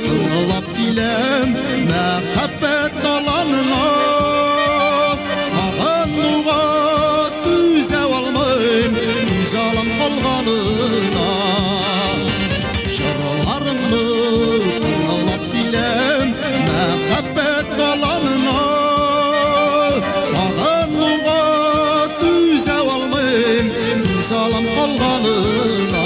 тыңлап киләм мәхәббәт аланына. Сагынуга түзә алмыйм, түзә алам калганына. Җырларыңны тыңлап киләм мәхәббәт аланына. Сагынуга түзә алмыйм, түзә алам калганына.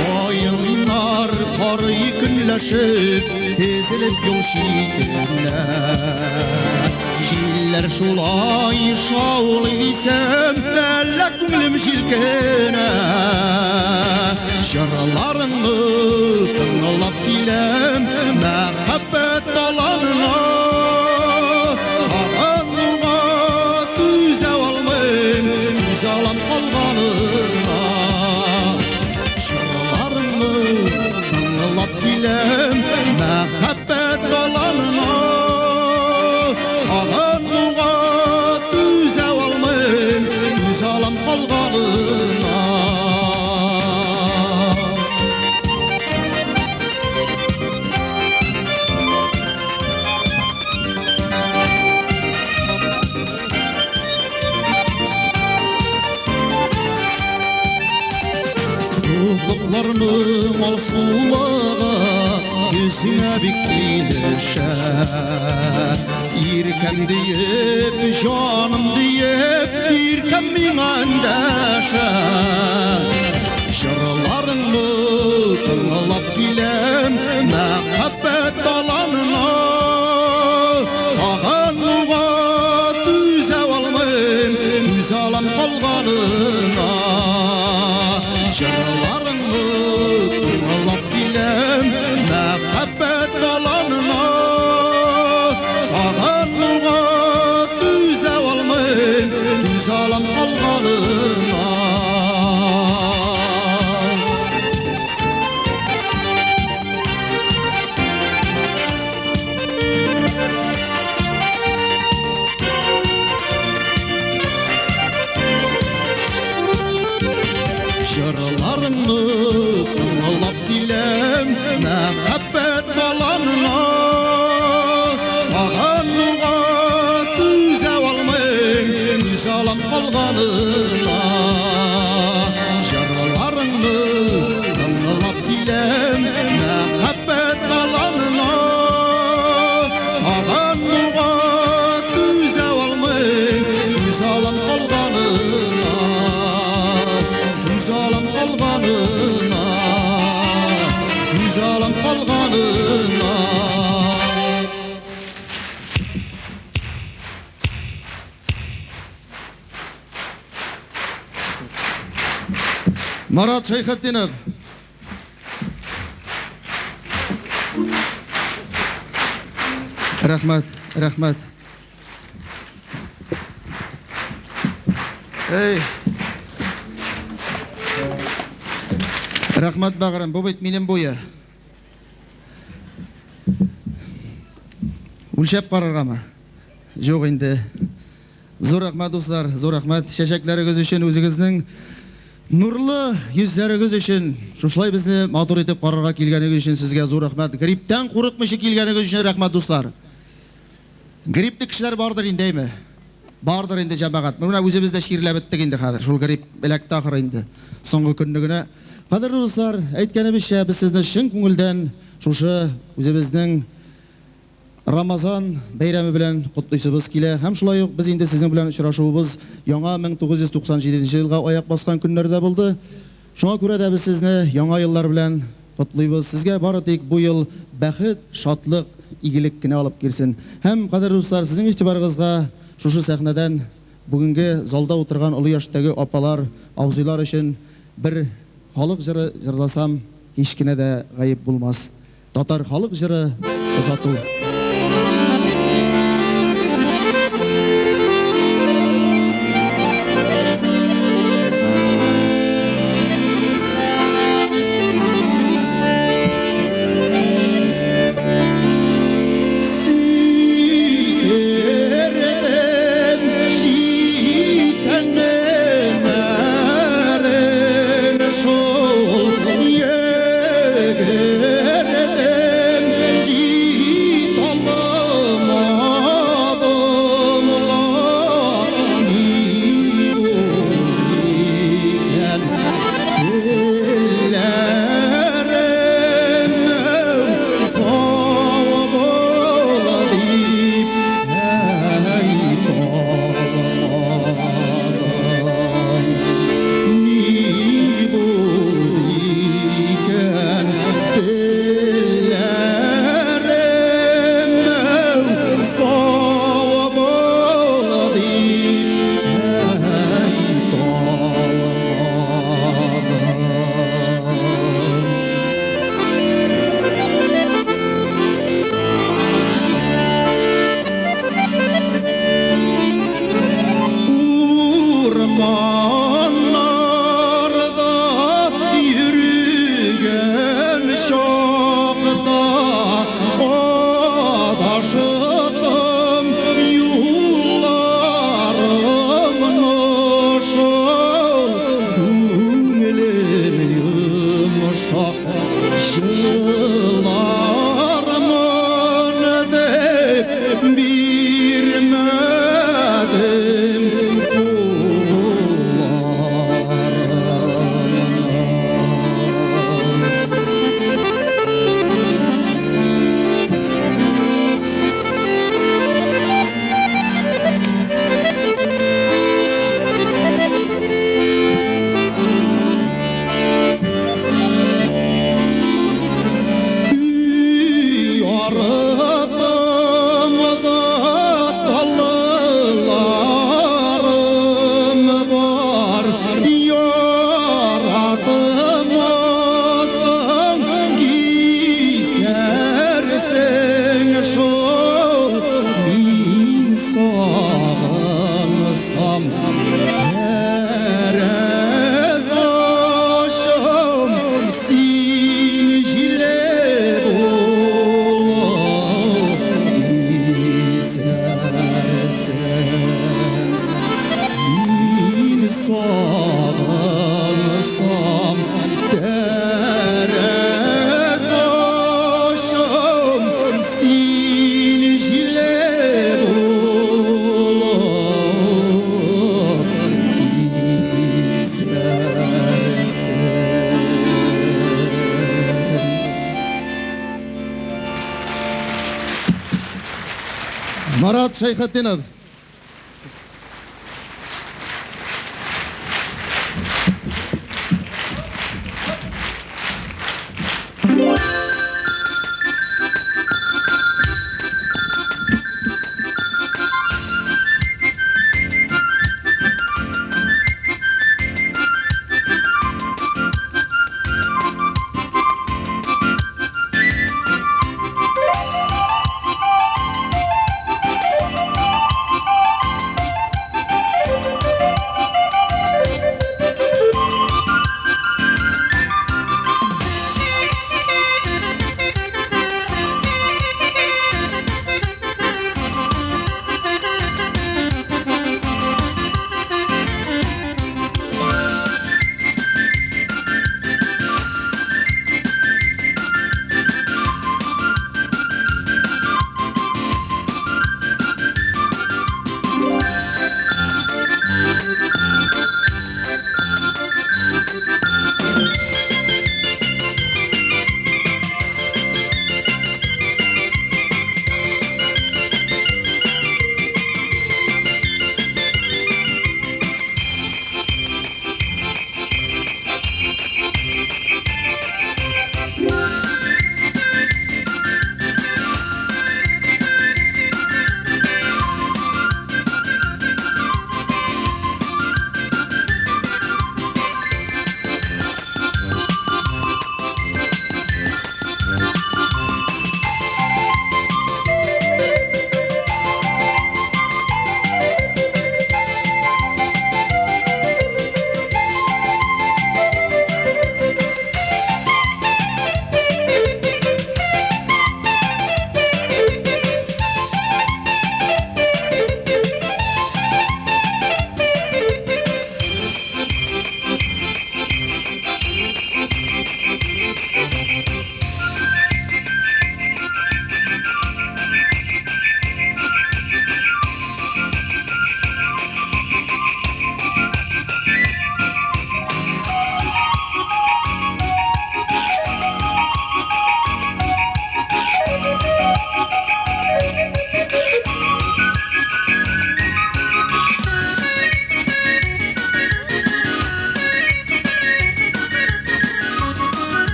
Каеннар карый көнләшеп, тезелеп юл читенә. Җилләр шулай шаулый дисәм, әллә күңелем җилкенә. Җырларыңны тыңлап киләм мәхәббәт аланына. Сагынуга түзә алмыйм, түзә алам калганына. Җырларыңны тыңлап киләм мәхәббәт аланына. Сагынуга түзә алмыйм, түзә алам калганына. Офыкларның алсулыгы йөзеңә бик килешә. Иркәм диеп, җаным диеп, иркәм миңа эндәшә. Җырларыңны тыңлап киләм мәхәббәт аланына. Сагынуга түзә алмыйм, түзә алам калганына. Җырларыңны тыңлап киләм мәхәббәт аланына. Сагынуга түзә алмыйм, түзә алам калганына. Җырларыңны тыңлап киләм мәхәббәт баланына. Сагынуга түзә алмыйм, түзә алам калганына. Җырларыңны тыңлап киләм мәхәббәт баланына. Сагынуга түзә алмыйм, түзә алам калганына. Түзә алам калганына. Түзә алам калганына. Марат Шәйхетдинов. Рәхмәт, рәхмәт. Эй. Рәхмәт, бәгырем, бу бит минем буе. Үлчәп караргамы? Юк инде. Зур рәхмәт, дуслар, зур рәхмәт. Чәчәкләрегез өчен, үзегезнең нурлы йөзләрегез өчен, шушылай безне матур итеп карарга килгәнегез өчен сезгә зур рәхмәт. Грипптан курыкмыйча килгәнегез өчен рәхмәт, дуслар. Гриппле кешеләр бардыр инде, әйме? Бардыр инде, җәмәгать. Менә үзебез дә чирләп беттек инде хәзер. Шул грипп эләкте ахыры инде. Соңгы көнне генә. Кадерле дуслар, әйткәнебезчә, без сезне чын күңелдән шушы үзебезнең Рамазан бәйрәме белән котлыйсыбыз килә. Һәм шулай ук без инде сезнең белән очрашуыбыз яңа 1997 елга аяк баскан көннәрдә булды. Шуңа күрә дә без сезне яңа еллар белән котлыйбыз. Сезгә бары тик бу ел бәхет, шатлык, игелек кенә алып килсен. Һәм, кадерле дуслар, сезнең игътибарыгызга шушы сәхнәдән бүгенге залда утырган олы яшьтәге апалар, абзыйлар өчен бер халык җыры җырласам, һич кенә дә гаеп булмас. Татар халык җыры Озату. Сикердем читәннең әрен шул йөгердем җиталмадым ла ни булды икән телләрем сау бул дип әйтә алмадым. Ни булды икән телләрем сау бул дип әйтә алмадым. Урманнарда йөргән чакта адаштым юлларымны шул күңелем йомшак җылармын дип бирмәдем кулларымны. Марат Шәйхетдинов.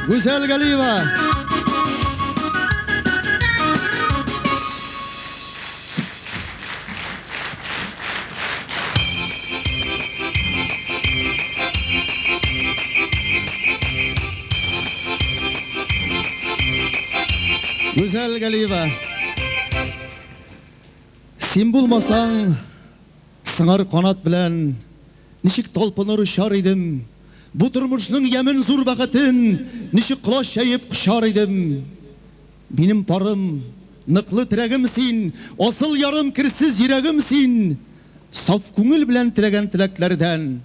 Гүзәл Галиева. Гүзәл Галиева. Син булмасаң, сыңар канат белән ничек талпыныр очар идем. Бу тормышның ямен зур бәхетен ничек колач җәеп кочар идем. Минем парым, ныклы терәгем син, асыл ярым, керсез йөрәгем син. Саф күңел белән теләгән теләкләрдән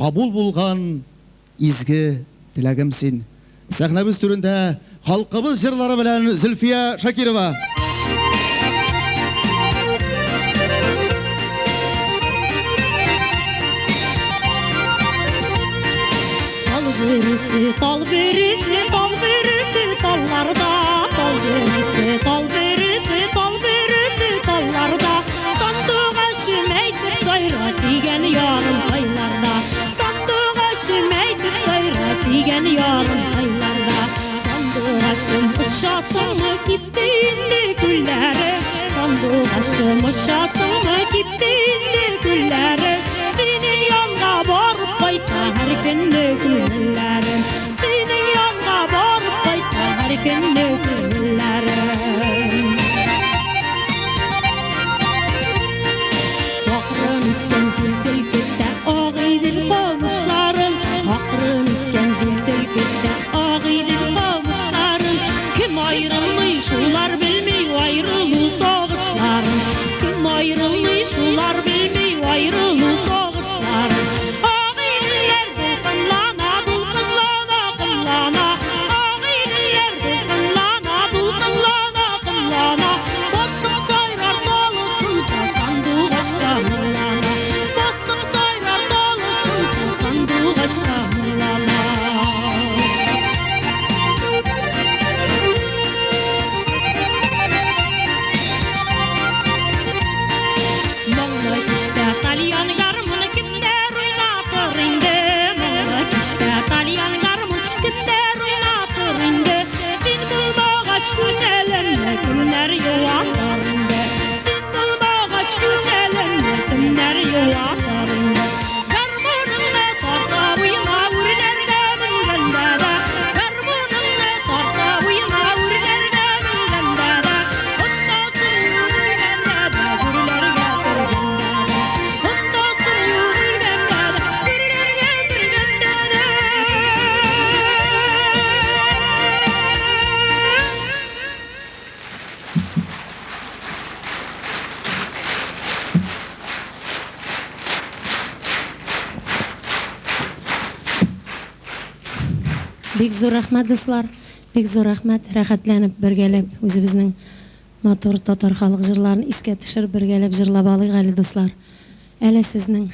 кабул булган изге теләгем син. Сәхнәбез түрендә халкыбыз җырлары белән Зөлфия Шакирова. Тал бөресе, тал бөресе, тал бөресе, талларда, тал бөресе, тал бөресе, тал бөресе, талларда. Сандугачым әйтеп сайра дигән ярым айларда. Сандугачым әйтеп сайра дигән ярым айларда. Сандугачым очасыңмы китте инде күлләре. Сандугачым очасыңмы китте инде күлләре. Синең янга барып кайта һәр көнне күңелләрем. Синең янга барып кайта һәр көнне күңелләрем. Акрын искән җил селкетә Агыйдел камышларын. Акрын искән җил селкетә Агыйдел камышларын. Кем аерылмый, шулар белми аерылу сагышларын. Кем аерылмый, шулар белми аерылу кемнәр юатар инде? Син булмагач күңелемне кемнәр юатар инде? Гармуныңны тарта уйна үрләргә менгәндә дә, гармуныңны тарта уйна үрләргә менгәндә дә, оттасың юк үлгәндә дә, гүрләргә кергәндә дә, оттасың юк үлгәндә дә, гүрләргә кергәндә дә. Бик зур рәхмәт, дуслар. Бик зур рәхмәт. Рәхәтләнеп бергәләп үзебезнең матур татар халык җырларын искә төшереп бергәләп җырлап алыйк әле, дуслар. Әле сезнең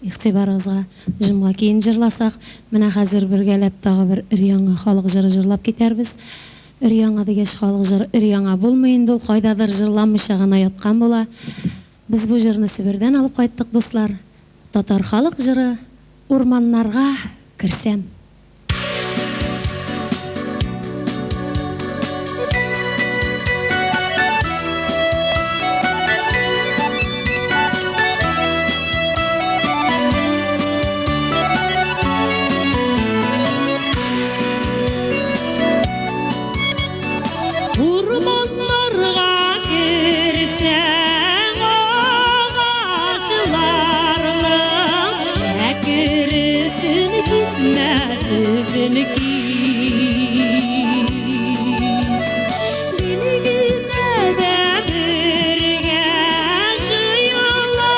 игътибарыгызга җомга көен җырласак, менә хәзер бергәләп тагы бер өр-яңа халык җыры җырлап китәрбез. Өр-яңа дигәч, халык җыры өр-яңа булмый инде ул, кайдадыр җырламыйча гына яткан була. Без бу җырны Себердән алып кайттык, дуслар. Татар халык җыры Урманнарга керсәм. Урманнарга керсәң, агачларның әкересен кисмә, төзен кис. Гел генә дә бергә җыела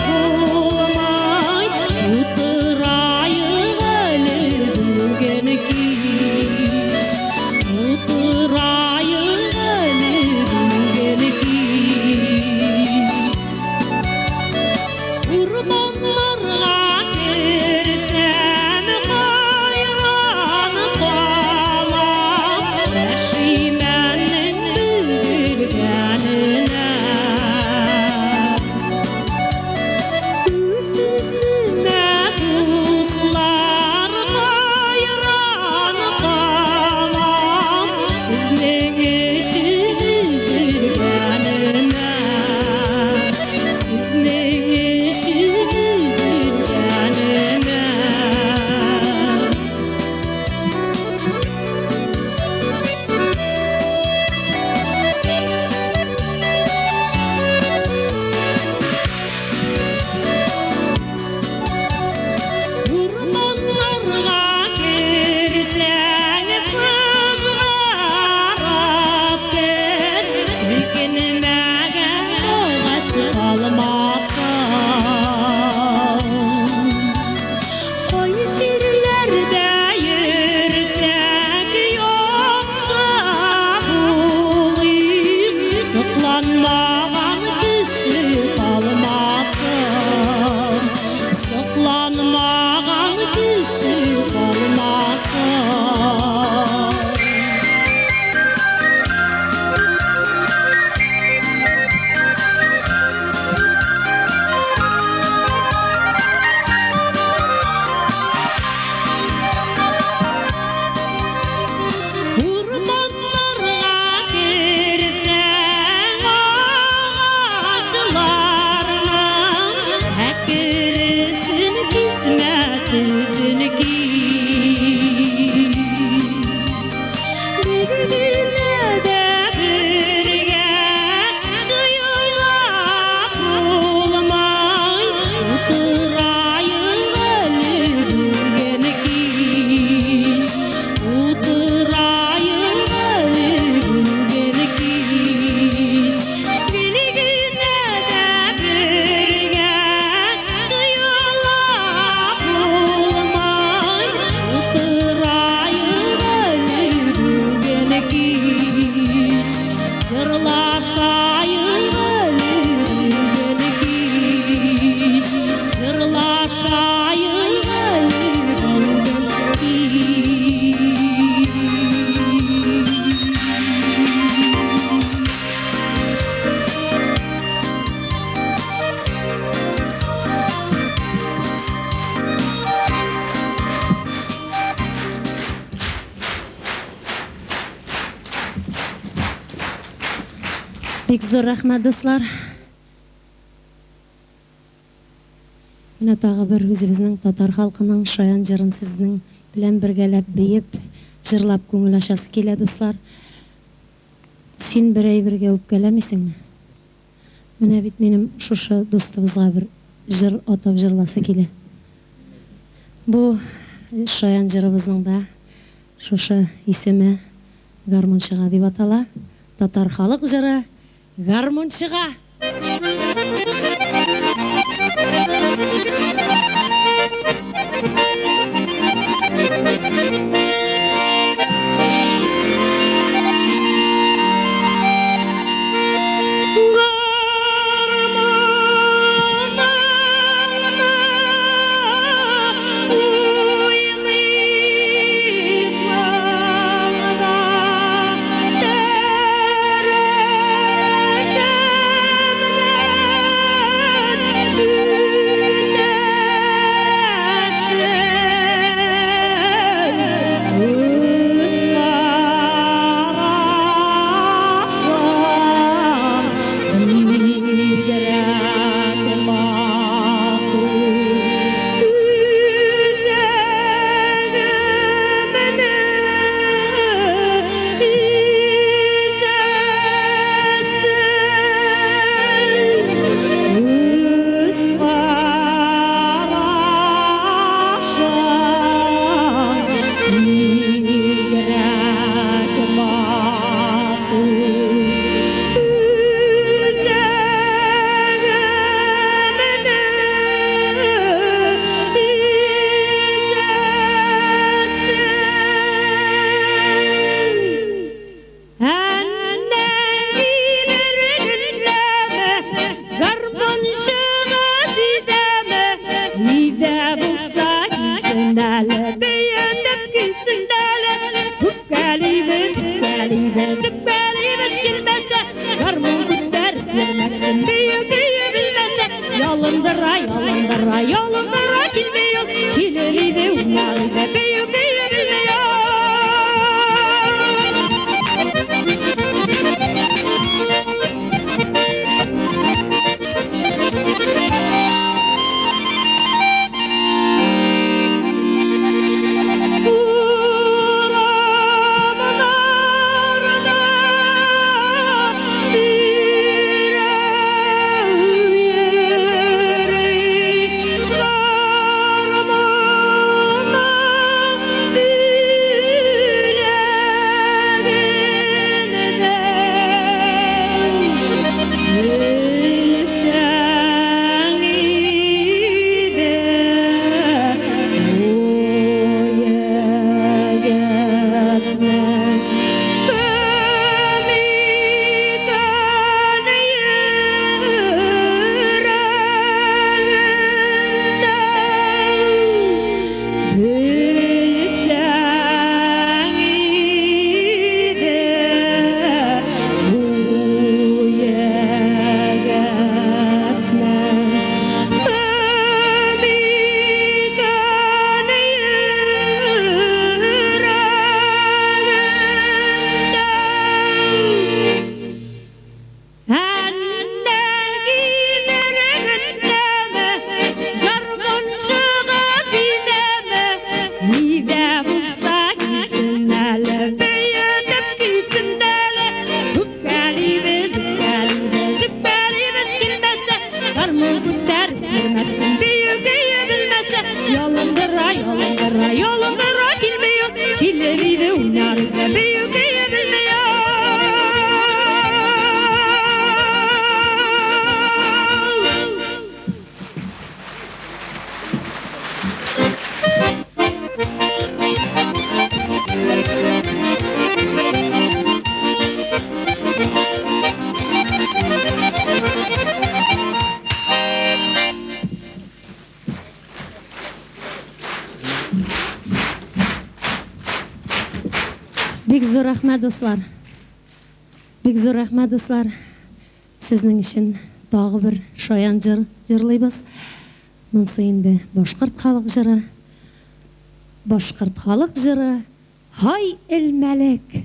булмый, утыраек әле бүген кич. Утыраек әле бүген кич. Урманнарга керсәм, кайран Бик зур рәхмәт, дуслар. Менә тагы бер үзебезнең татар халкының шаян җырын сезнең белән бергәләп биеп, җырлап күңел ачасы килә, дуслар. Син бер әйбергә үпкәләмисеңме? Менә бит минем шушы дустыбызга бер җыр атап җырласы килә. Бу шаян җырыбызның да шушы исеме Гармунчыга дип атала. Татар халык җыры Гармунчыга! Бик зур рәхмәт, дуслар. Бик зур рәхмәт, дуслар. Сезнең өчен тагы бер шаян җыр җырлыйбыз. Монсы инде башкорт халык җыры. Башкорт халык җыры Һай, элмәлек!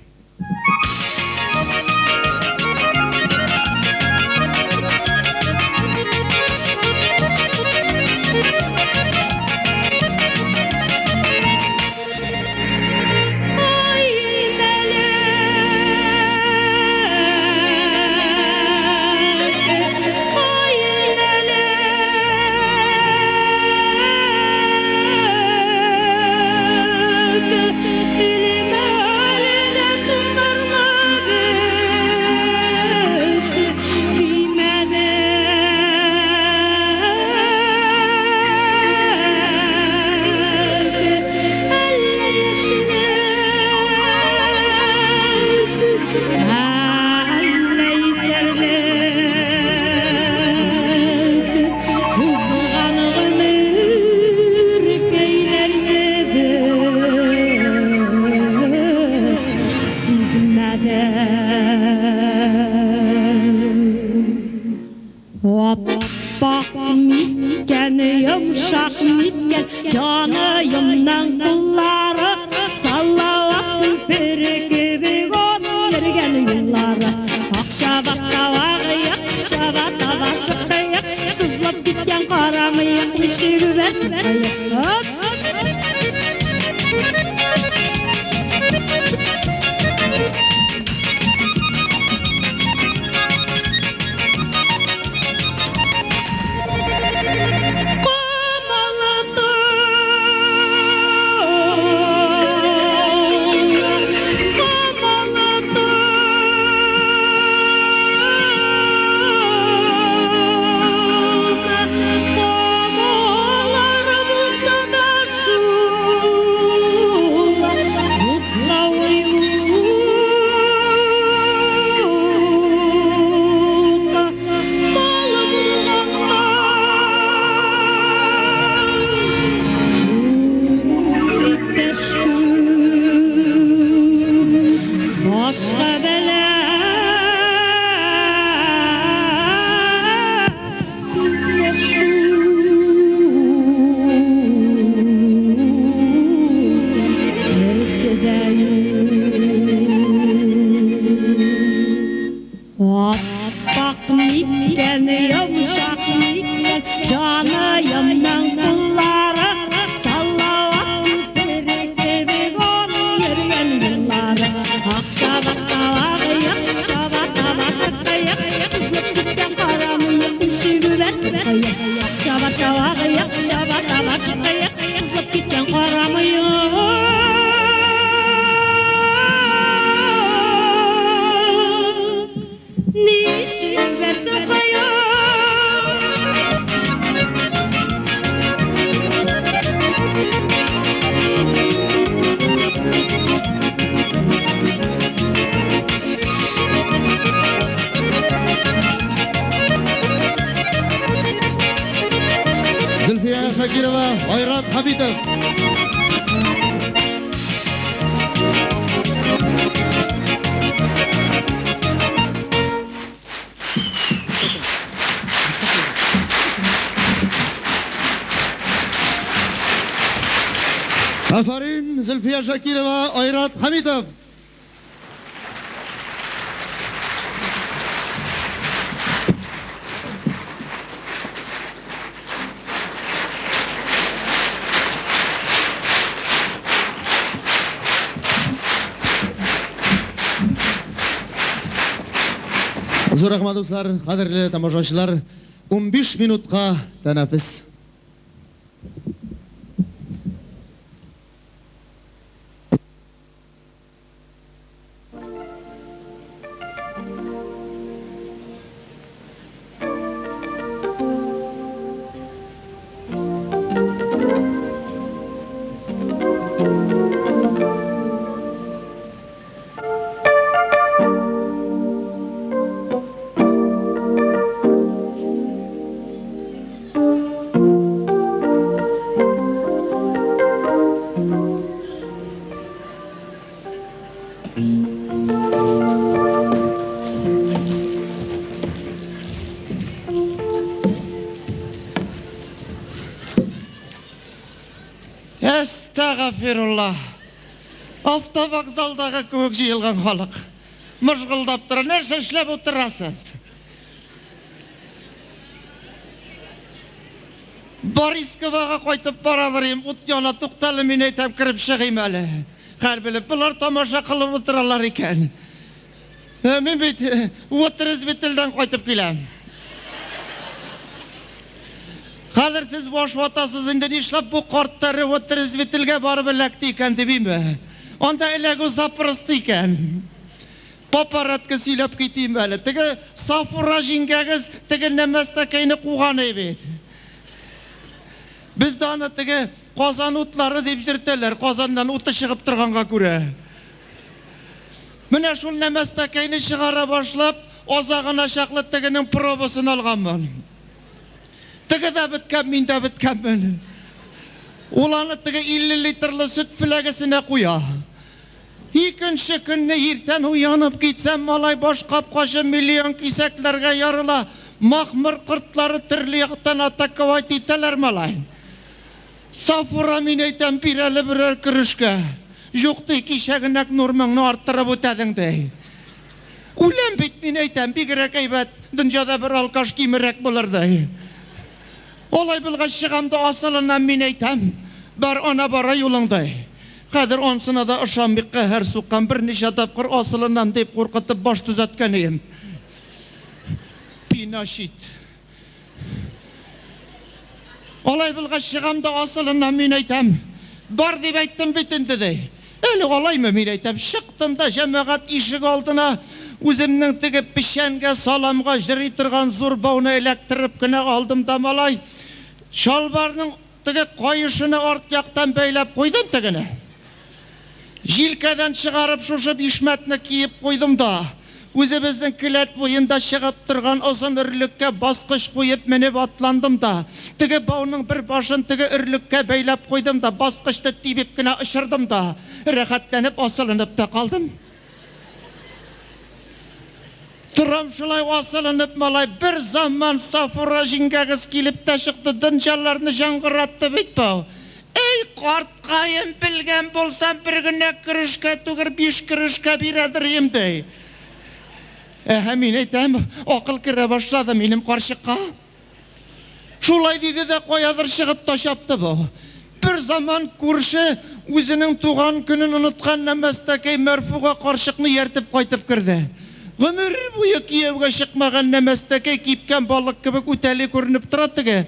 Җаныемның куллары Салават күпере кебек аның йөргән юллары. Акчаба тавагыек, чаба башы кыек, сызлап киткән кара мыек, ничек үбәрсен кыек. Оп! Башка бәла килсә шул, берсе дә юк. Аппак микән, йомшак микән, җаныемның куллары, Салават күпере кебек аның йөргән юллары. Акчаба тавагыек, чаба башы кыек, сызлып киткән кара мыек, ничек үбәрсен кыек. Акчаба тавагыек, чаба башы кыек, сызлып киткән кара мыек. Ничек үбәрсен кыек. Зөлфия Шакирова, Айрат Хабитов. Афәрин, Зөлфия Шакирова, Айрат Хамитов. Зур рәхмәт, дуслар, кадерле тамашачылар. 15 минутка тәнәфес. Әстәгафирулла. Автовокзалдагы кебек җыелган халык. Мыжгылдап тора. Нәрсә эшләп утырасыз? Борисковага кайтып барадыр идем. Ут яна, туктале, мин әйтәм, кереп чыгыйм әле. Хәл белеп, болар тамаша кылып утыралар икән. Мин бит отрезвительдән кайтып киләм. Хәзер сез баш ватасыз инде, нишләп бу карт тәре отрезвительгә барып эләкте икән дип име? Анда эләгү запросто икән. По порядку сөйләп китим әле. Теге Сафура җиңгәгез теге нәмәстәкәйне куган бит. Бездә аны теге Казан утлары дип йөртәләр, Казаннан уты чыгып торганга күрә. Менә шул нәмәстәкәйне чыгара башлап, азагына чаклы тегенең пробасын алганмын. Теге дә беткән, мин дә беткәнмен. Ул аны теге 50 литрлы сөт флягасына куя. Икенче көнне иртән уянып китсәм, малай, баш капкачы миллион кисәкләргә ярыла. Махмыр кортлары төрле яктан атаковать итәләр, малай. Сафура, мин әйтәм, бир әле берәр көрешкә. Юк, ди, кичәгенәк нормаңны арттырып үтәдең, ди. Үләм бит, мин әйтәм, бигрәк әйбәт, дөньяда бер алкаш кимерәк булыр, ди. Алай булгач, чыгам да асылынам, мин әйтәм. Бар, ана бара юлың, ди. Хәзер ансына да ышанмый, каһәр суккан, берничә тапкыр асылынам дип куркытып баш төзәткән идем. Пинашит. Алай булгач, чыгам да асылынам, мин әйтәм. Бар дип әйттем бит инде, ди. Әле алаймы, мин әйтәм. Чыктым да җәмәгать ишек алдына үземнең теге печәнгә, саламга җыри торган зур бауны эләктереп кенә алдым да, малай. Чалбарның теге каешыны арт яктан бәйләп куйдым тегене. Җилкәдән чыгарып шушы бишмәтне киеп куйдым да, үзебезнең келәт буенда чыгып торган озын өрлеккә баскыч куеп менеп атландым да, теге бауның бер башын теге өрлеккә бәйләп куйдым да, баскычны тибеп кенә очырдым да, рәхәтләнеп асылынып та калдым. Торам шулай асылынып, малай, бер заман Сафура җиңгәгез килеп тә чыкты, дөнҗаларны җаңгыратты бит бу. Әй, карткаем, белгән булсам, бер генә көрешкә түгел, биш көрешкә бирәдер идем, ди. Әһә, мин әйтәм, акыл керә башлады минем карчыкка. Шулай диде дә каядыр чыгып та чапты бу. Бер заман күрше үзенең туган көнен оныткан нәмәстәкәй Мәрфуга карчыкны ияртеп кайтып керде. Гомер буе кияүгә чыкмаган нәмәстәкәй кипкән балык кебек үтәли күренеп тора теге.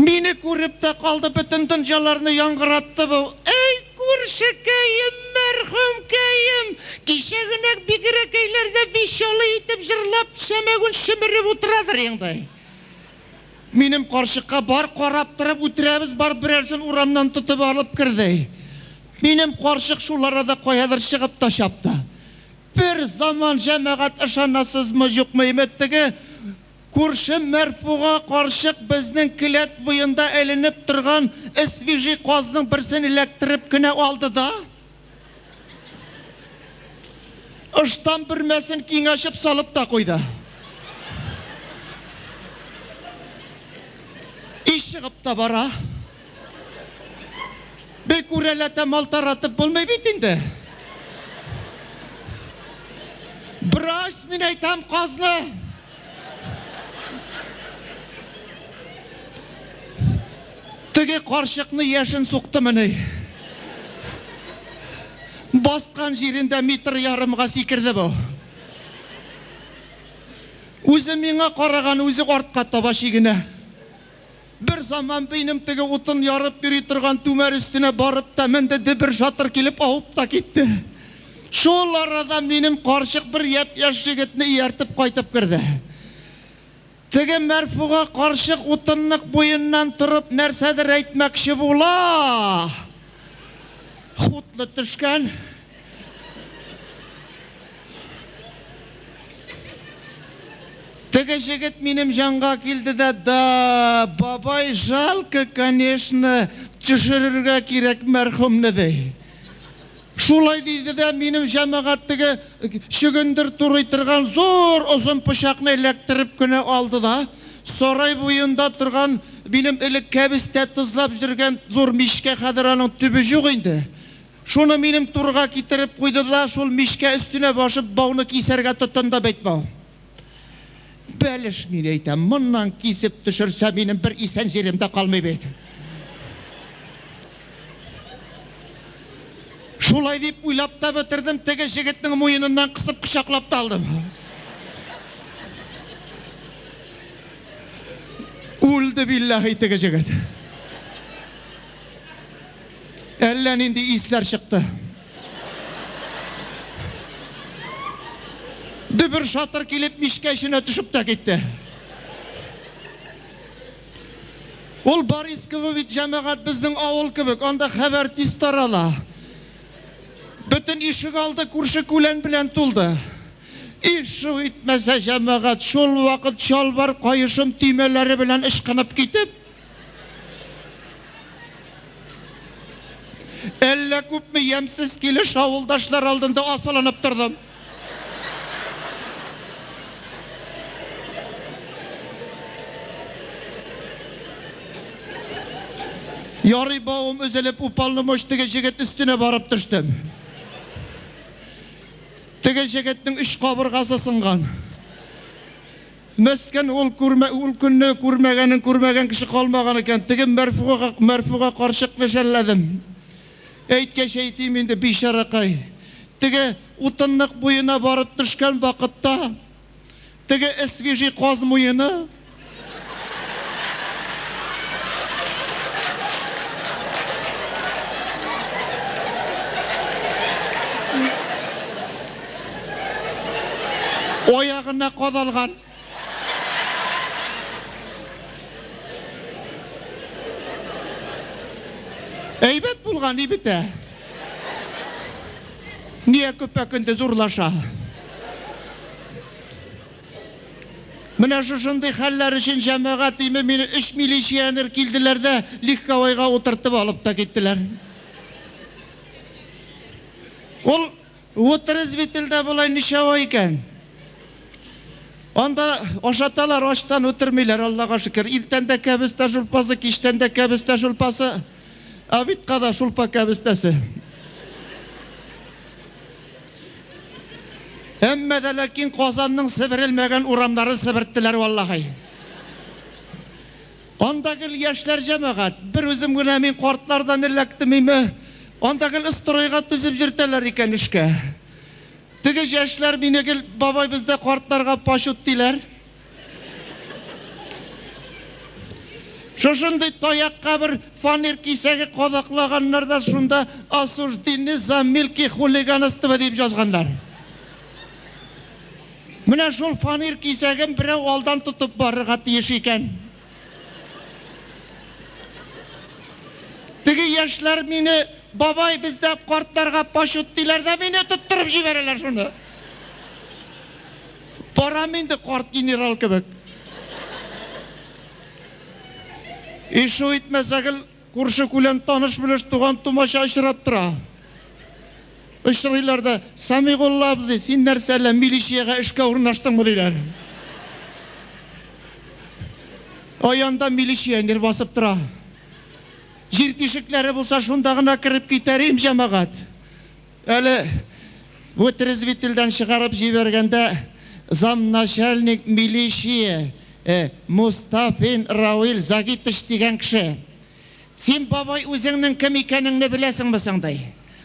Мине күреп тә калды, бөтен дөнҗаларны яңгыратты бу. Әй, күршекәем, мәрхүмкәем, кичә генә бигрәкәйләрдә веселый итеп җырлап, сәмәгүн чөмереп утырадыр инде. Минем карчыкка бар карап торып үтерәбез, бар берәрсен урамнан тотып алып керде. Минем карчык шул арада каядыр чыгып та чапты. Бер заман җәмәгать ышанасызмы, юкмы, имет теге күрше Мәрфуга карчык безнең келәт буенда эленеп торган свежий казның берсен эләктереп кенә алды да, ыштан бөрмәсен киң ачып салып та куйды. И чыгып та бара. Бик үрәләтә мал таратып булмый бит инде. Брось, мин әйтәм, казны. Теге карчыкны яшен суктымыни? Баскан җирендә метр ярымга сикерде бу. Үзе миңа караган, үзе артка таба чигенә. Бер заман минем теге утын ярып йөри торган түмәр өстенә барып та менде, дөбер шатыр килеп авып та китте. Шул арада минем карчык бер япь-яшь егетне ияртеп кайтып керде. Теге Мәрфуга карчык утынлык буеннан торып нәрсәдер әйтмәкче була. Хутлы төшкән. Теге җегет минем җанга килде дә, да, бабай, жалко, конечно, төшерергә кирәк мәрхүмне, ди. Шулай диде дә минем җәмәгать теге чөгендер турый торган зур озын пычакны эләктереп кенә алды да, сарай буенда торган минем элек кәбестә тозлап йөргән зур мичкә, хәзер аның төбе юк инде. Шуны минем турга китереп куйды да, шул мичкә өстенә башып бауны кисәргә тотынды бит бу. Бәлеш, мин әйтәм, моннан кисеп төшерсә, минем бер исән җирем дә калмый бит. Шулай дип уйлап та бетердем, теге җегетнең муеныннан кысып кочаклап та алдым. Үлде билләһи теге җегет. Әллә нинди исләр чыкты. Дөбер шатыр килеп мичкә эченә төшеп тә китте. Ул Борисково бит җәмәгать безнең авыл кебек, анда хәбәр тиз тарала. Бөтен ишек алды күрше күлән белән тулды. Ишу итмәсә җәмәгать, шул вакыт чалбар каешым төймәләре белән ычкынып китеп, әллә күпме ямьсез килеш авылдашлар алдында асылынып тордым. Ярый бавым өзелеп, упалнымоч теге җегет өстенә барып төштем. Теге җегетнең өч кабыргасы сынган. Мескен ул күрмә, ул көнне күрмәгәнен күрмәгән кеше калмаган икән. Теге Мәрфуга, Мәрфуга карчыкны жәлләдем. Әйткәч әйтим инде, бичаракай. Теге утынлык буена барып төшкән вакытта, теге эсвижий каз муены, аягына кадалган. Әйбәт булган, ни бетә. Нигә көпә-көндез урлаша? Менә шушындый хәлләр өчен җәмәгать име мине өч милиционер килделәр дә легковойга утыртып алып та киттеләр. Ул вытрезвительдә болай ничава икән. Анда ашаталар, ачтан үтермиләр, Аллага шөкер. Иртән дә кәбестә шулпасы, кичтән дә кәбестә шулпасы. Обедка да шулпа кәбестәсе. Әмма дә ләкин Казанның себерелмәгән урамнарын себерттеләр, валлаһи. Анда гел яшьләр җәмәгать. Бер үзем генә мин картлардан эләктем име. Анда гел стройга төзеп йөртәләр икән эшкә. Теге яшьләр мине гел, бабай бездә картларга пачут диләр. Шушындый таякка бер фанер кисәге кадаклаганнар да шунда осуждены за мелкие хулиганство дип язганнар. Менә шул фанер кисәген берәү алдан тотып барырга тиеш икән. Теге яшьләр мине, бабай, бездә картларга пачут диләр дә мине тоттырып җибәрәләр шуны. Барам инде карт генерал кебек. Ишу итмәсә гел күрше күлән таныш-белеш туган-тумача очрап тора. Очрыйлар да, Сәмигулла абзый, син нәрсә әллә милициягә эшкә урнаштыңмы, диләр. Аянда милиционер басып тора. Җир тишекләре булса, шунда гына кереп китәр идем, җәмәгать. Әле вытрезвительдән чыгарып җибәргәндә замначальник милиция Мостафин Рауил Загитович дигән кеше, Син, бабай, үзеңнең кем икәнеңне беләсеңме соң, ди.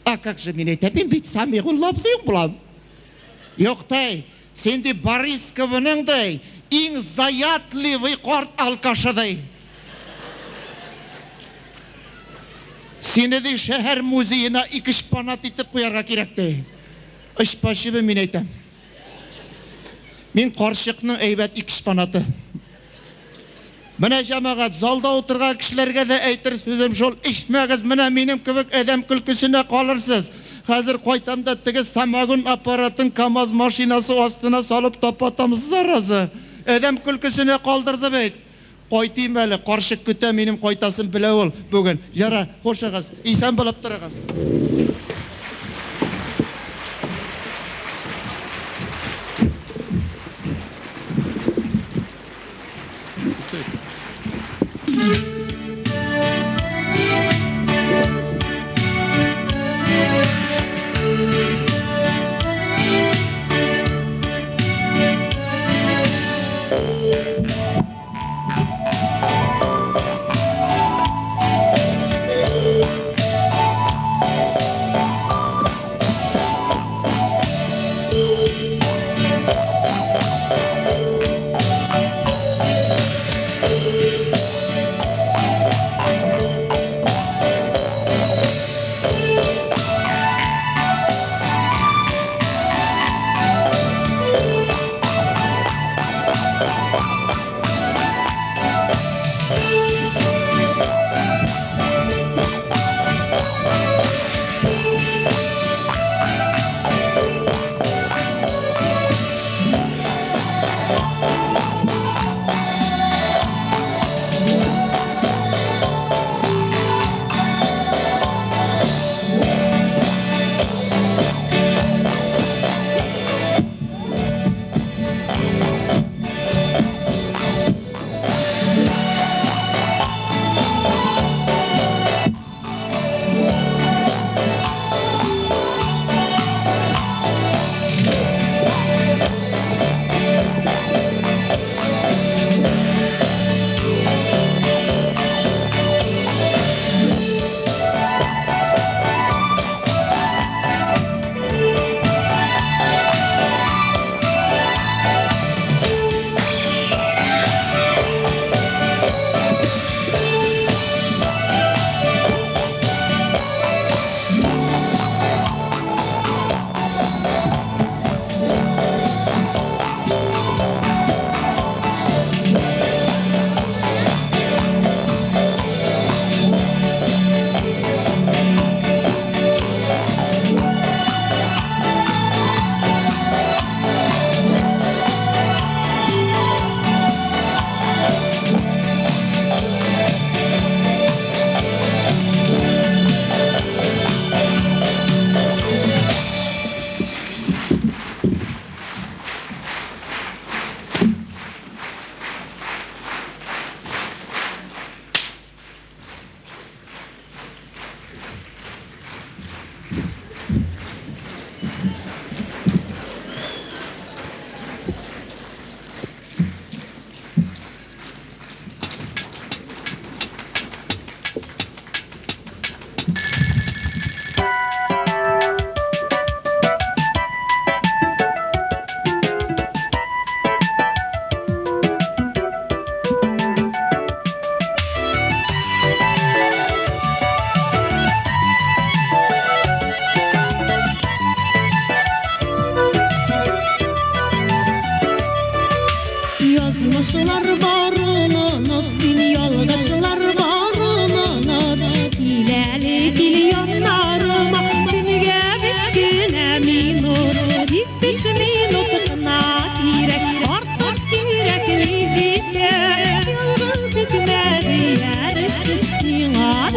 А как же, мин әйтәм, мин бит Самигулла абзыең булам. Юк, ди, син, ди, Борисковның, ди, иң заятливый карт алкашы, ди. Сине, ди, шәһәр музеена экспонат итеп куярга кирәк, ди. Спасибо, мин әйтәм. Мин карчыкның әйбәт экспонаты. Менә, җәмәгать, залда утырган кешеләргә дә әйтер сүзем шул, эчмәгез, менә минем кебек адәм көлкесенә калырсыз. Хәзер кайтам да теге самогон аппаратын КАМАЗ машинасы астына салып тапатам, зараза! Адәм көлкесенә калдырды бит. Кайтыйм әле, карчык көтә, минем кайтасын белә ул бүген. Җара, хушыгыз, исән булып торыгыз.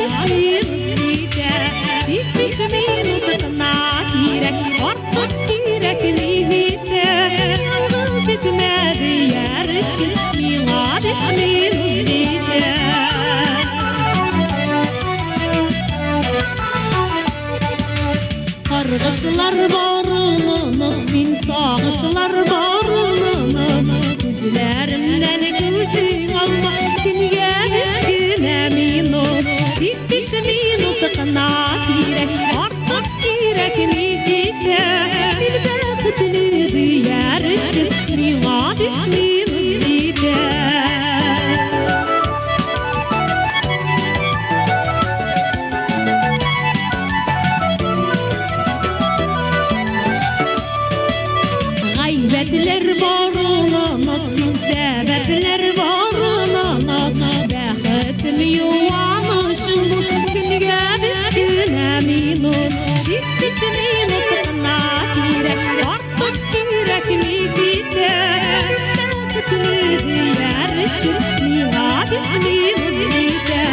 биш минут җитә. Тик биш минут кына кирәк, артык кирәкми һич тә. Ялгыз итмә дияр өчен миңа биш минут җитә. Каргышлар барын оныт, син сагышлар барын оныт. Күзләремнән күзең алма, көнгә биш кенә минут. Тик биш минут кына кирәк, артык кирәкми һич тә. Мин бәхетле дияр өчен миңа биш минут җитә. Гайбәтләр барын оныт, син сәбәпләр барын оныт. Бәхетем юанышым бу, көнгә биш кенә минут. Тик биш минут кына кирәк, артык кирәкми һич тә. Бәхетле дияр өчен миңа биш минут җитә.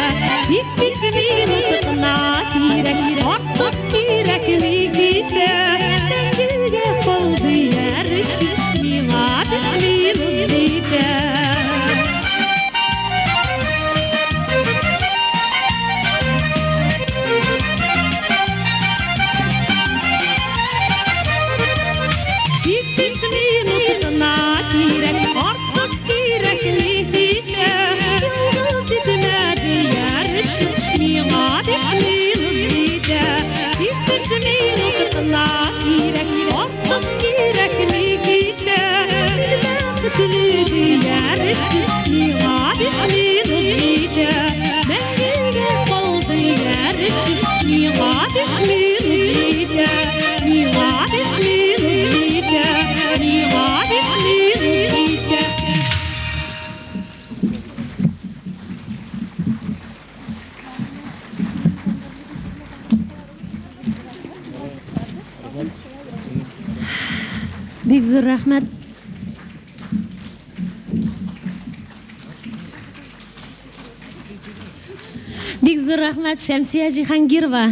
Тик биш минут кына кирәк, артык кирәкми һич тә. Мәңгегә кал дияр өчен миңа биш минут җитә. Тик биш минут кына кирәк, артык кирәкми һич тә. Ялгыз итмә дияр өчен миңа биш минут җитә. Тик биш минут кына кирәк, артык кирәкми һич тә. Мин бәхетле дияр өчен миңа биш минут җитә. Мәңгегә кал дияр өчен миңа биш минут җитә. Миңа биш минут җитә. Миңа биш минут җитә. Бик зур рәхмәт. Бик зур рәхмәт, Шәмсия Җиһангирова.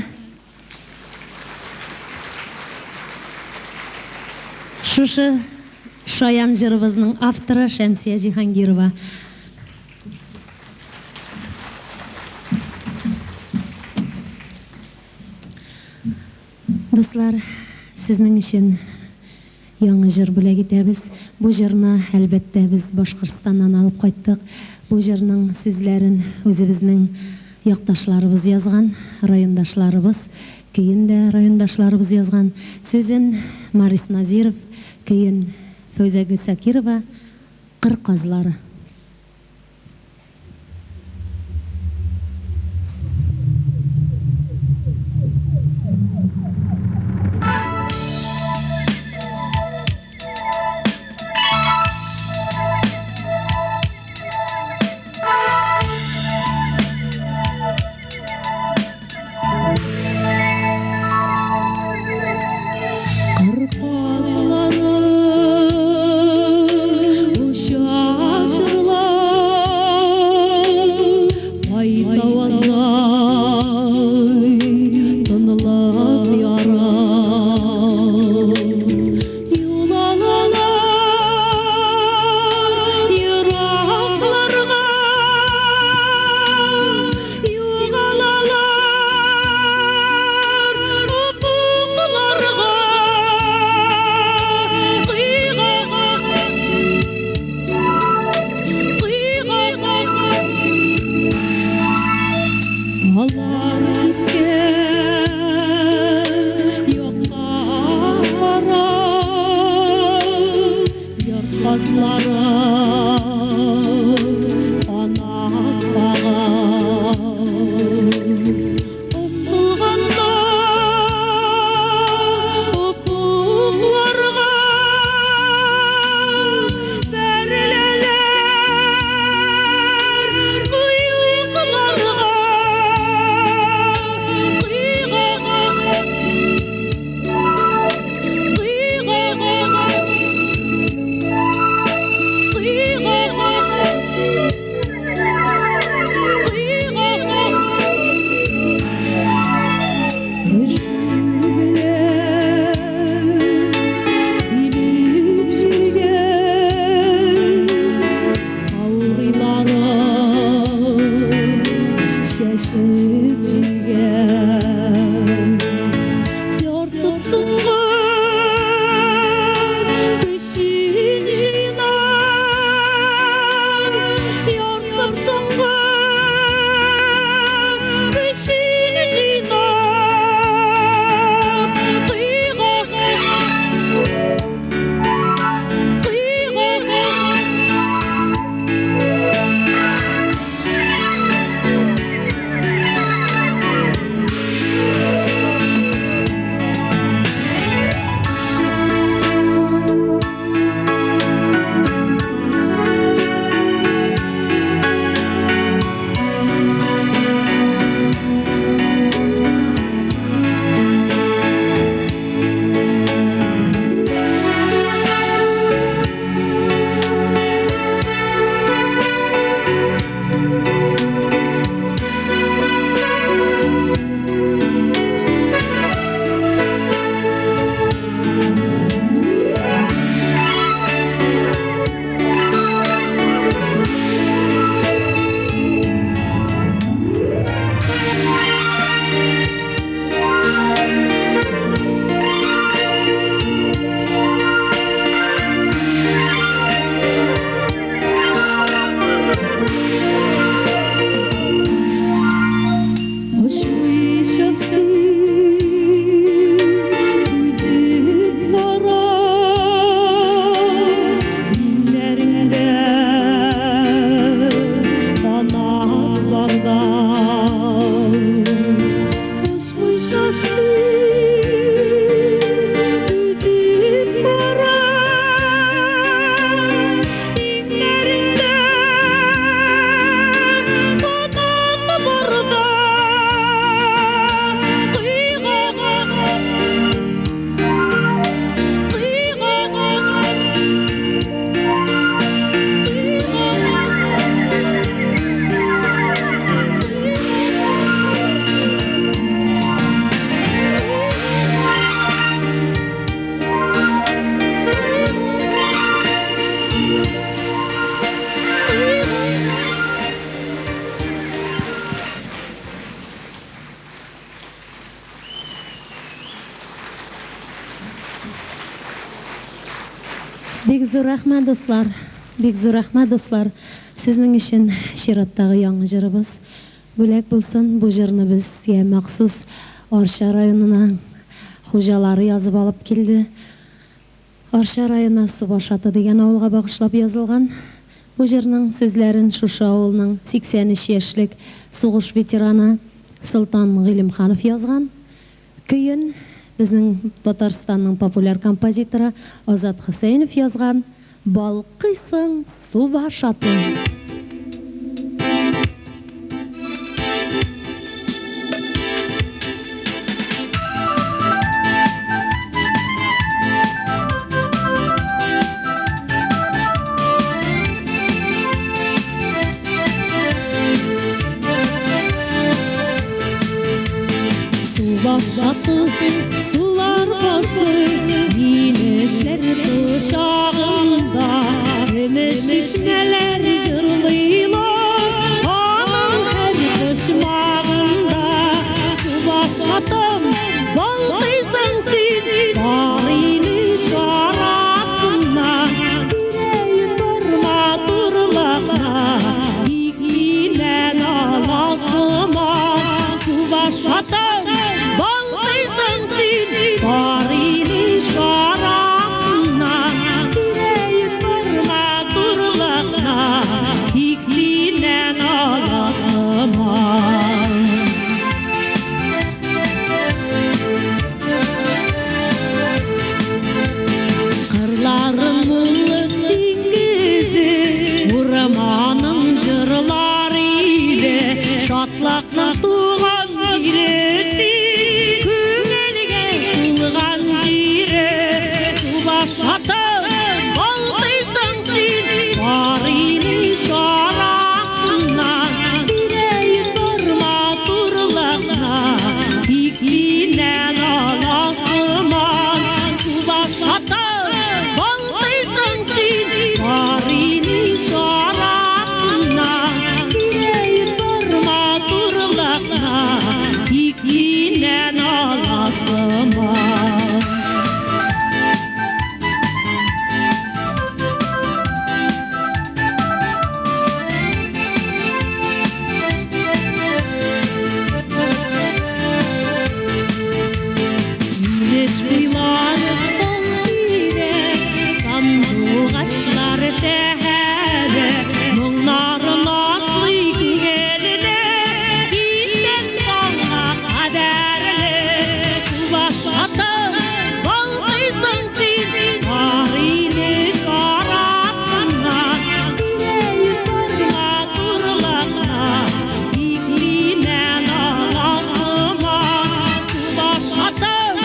Шушы шаян җырыбызның авторы Шәмсия Җиһангирова. Дуслар, сезнең өчен яңа җыр бүләк итәбез. Бу җырны, әлбәттә, без Башкортстаннан алып кайттык. Бу җырның сүзләрен үзебезнең якташларыбыз язган, райондашларыбыз, көен дә райондашларыбыз язган. Сүзен Марис Назиров, көен Фәүзә Гөлсакирова, Кыр казлары. Кыр казлары оча җырлап, кайтавазлай тынлык ярып. Юл алалар еракларга, югалалар офыкларга, кыйгак, кыйгак. Алар киткән якка карап, йорт казлары канат кага. Омтылганда офыкларга бәреләләр кыюкларга. Бик зур рәхмәт, дуслар. Бик зур рәхмәт, дуслар. Сезнең өчен чираттагы яңа җырыбыз бүләк булсын. Бу җырны безгә махсус Арча районына хуҗалары язып алып килде. Арча районы Субашаты дигән авылга багышлап язылган. Бу җырның сүзләрен шушы авылның 83 яшьлек сугыш ветераны Солтан Гыйлемханов язган. Көен безнең Татарстанның популяр композиторы Азат Хөсәенов язган. Балкыйсың, Субашатым. Субашаты, сулар башы, инешләр кочагында, көмеш чишмәләр җырлыйлар, аның һәр почмагында. Субашатым, балкыйсың син, бар инеш арасыннан, тирә-юнь бар матурлыкны, тик синнән аласыман. Субашатым, балкыйсың син, бар инеш арасыннан, тирә-юнь бар матурлыкны, тик синнән аласыман. Кырларың муллык диңгезе, урманың җырлар иле, шатлыкның туган җире син, күңелгә тулган җире. Субашатым, балкыйсың син, бар инеш арасыннан, тирә-юнь бар матурлыкны, тик синнән аласыман. Субашатым, балкыйсың син, бар инеш арасыннан, тирә-юнь бар матурлыкны, тик синнән аласыман. Инеш буйлары тал тирәк, сандугачлар шәһәре, моңнары назлый күңелне, кичтән таңга кадәрле. Субашатым, балкыйсың син, бар инеш арасыннан, тирә-юнь бар матурлыкны, тик синнән аласыман. Субашатым,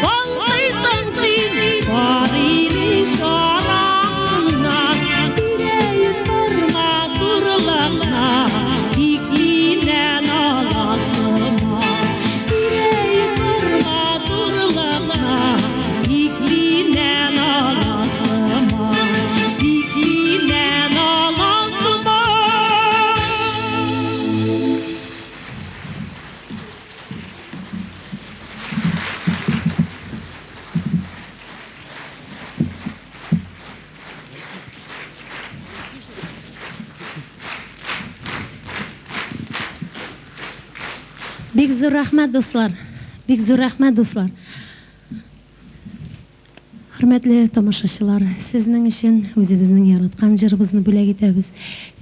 балкыйсың син, бар инеш арасыннан, тирә-юнь бар матурлыкны, тик синнән аласыман. Тирә-юнь бар матурлыкны, тик синнән аласыман. Тик синнән аласыман. Бик зур рәхмәт, дуслар. Бик зур рәхмәт, дуслар. Хөрмәтле тамашачылар, сезнең өчен үзебезнең яраткан җырыбызны бүләк итәбез.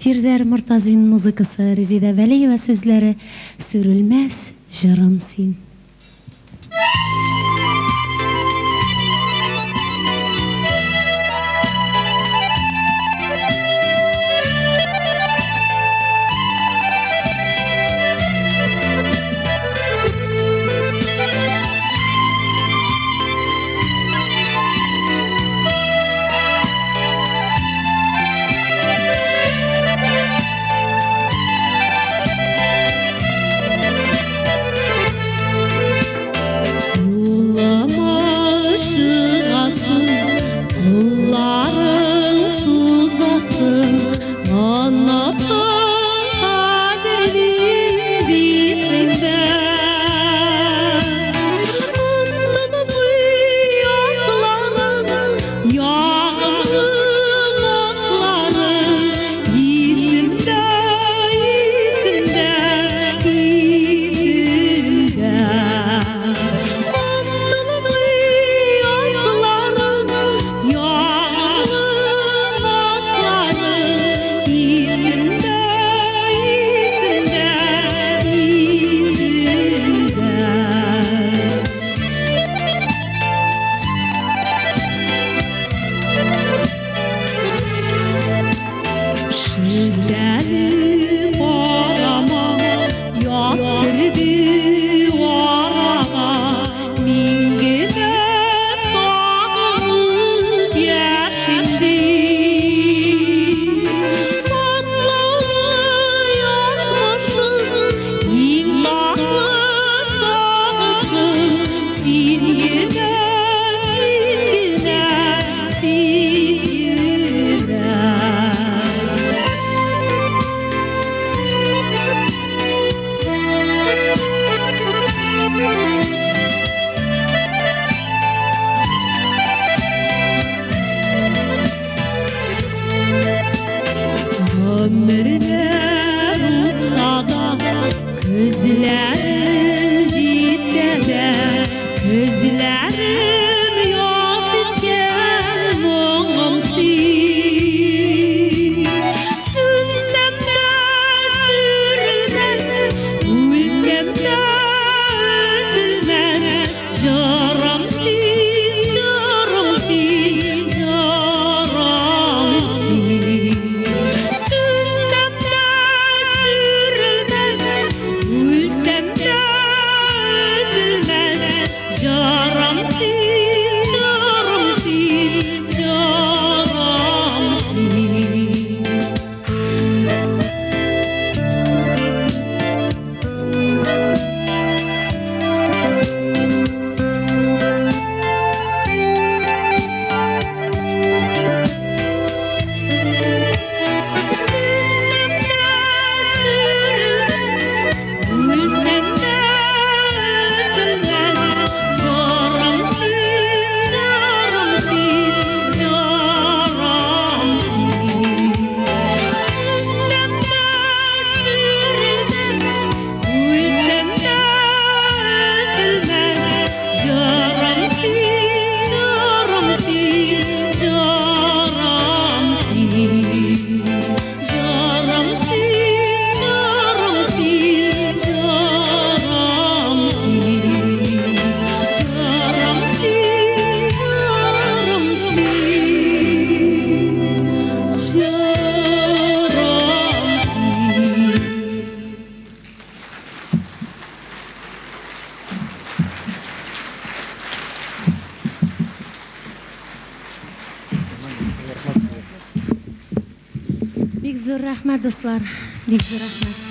Фирзәр Мортазин музыкасы, Резеда Вәлиева сүзләре, Сүрелмәс җырым син. Thank you. зур рәхмәт, дуслар. Бик зур рәхмәт.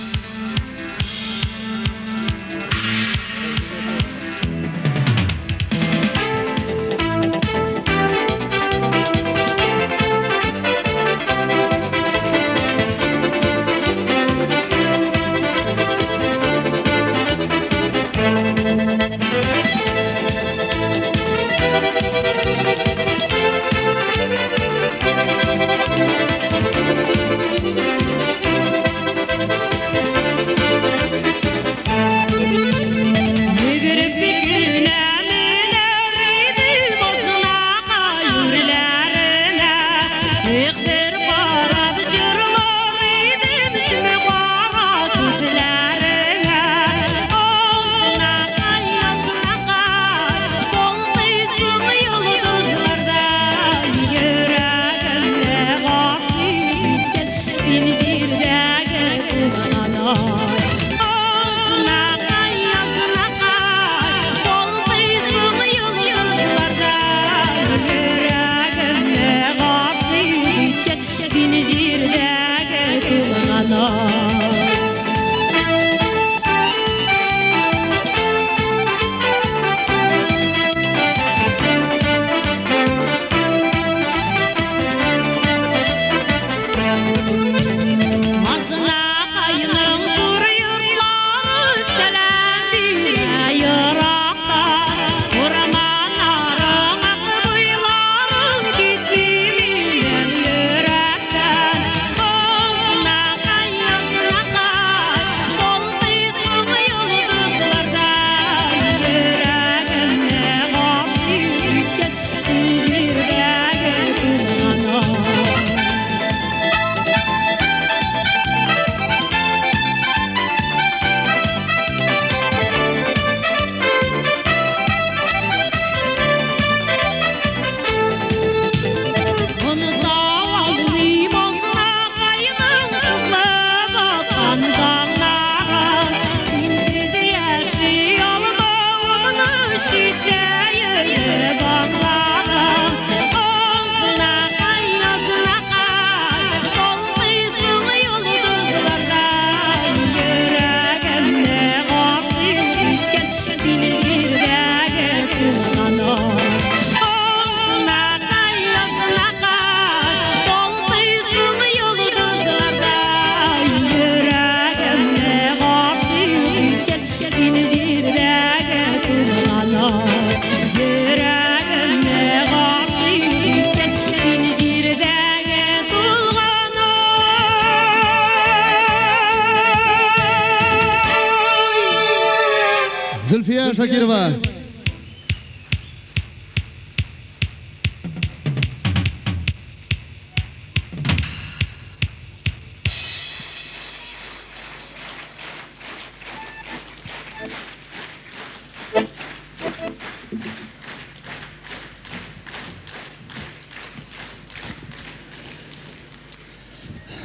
Зөлфия Шакирова.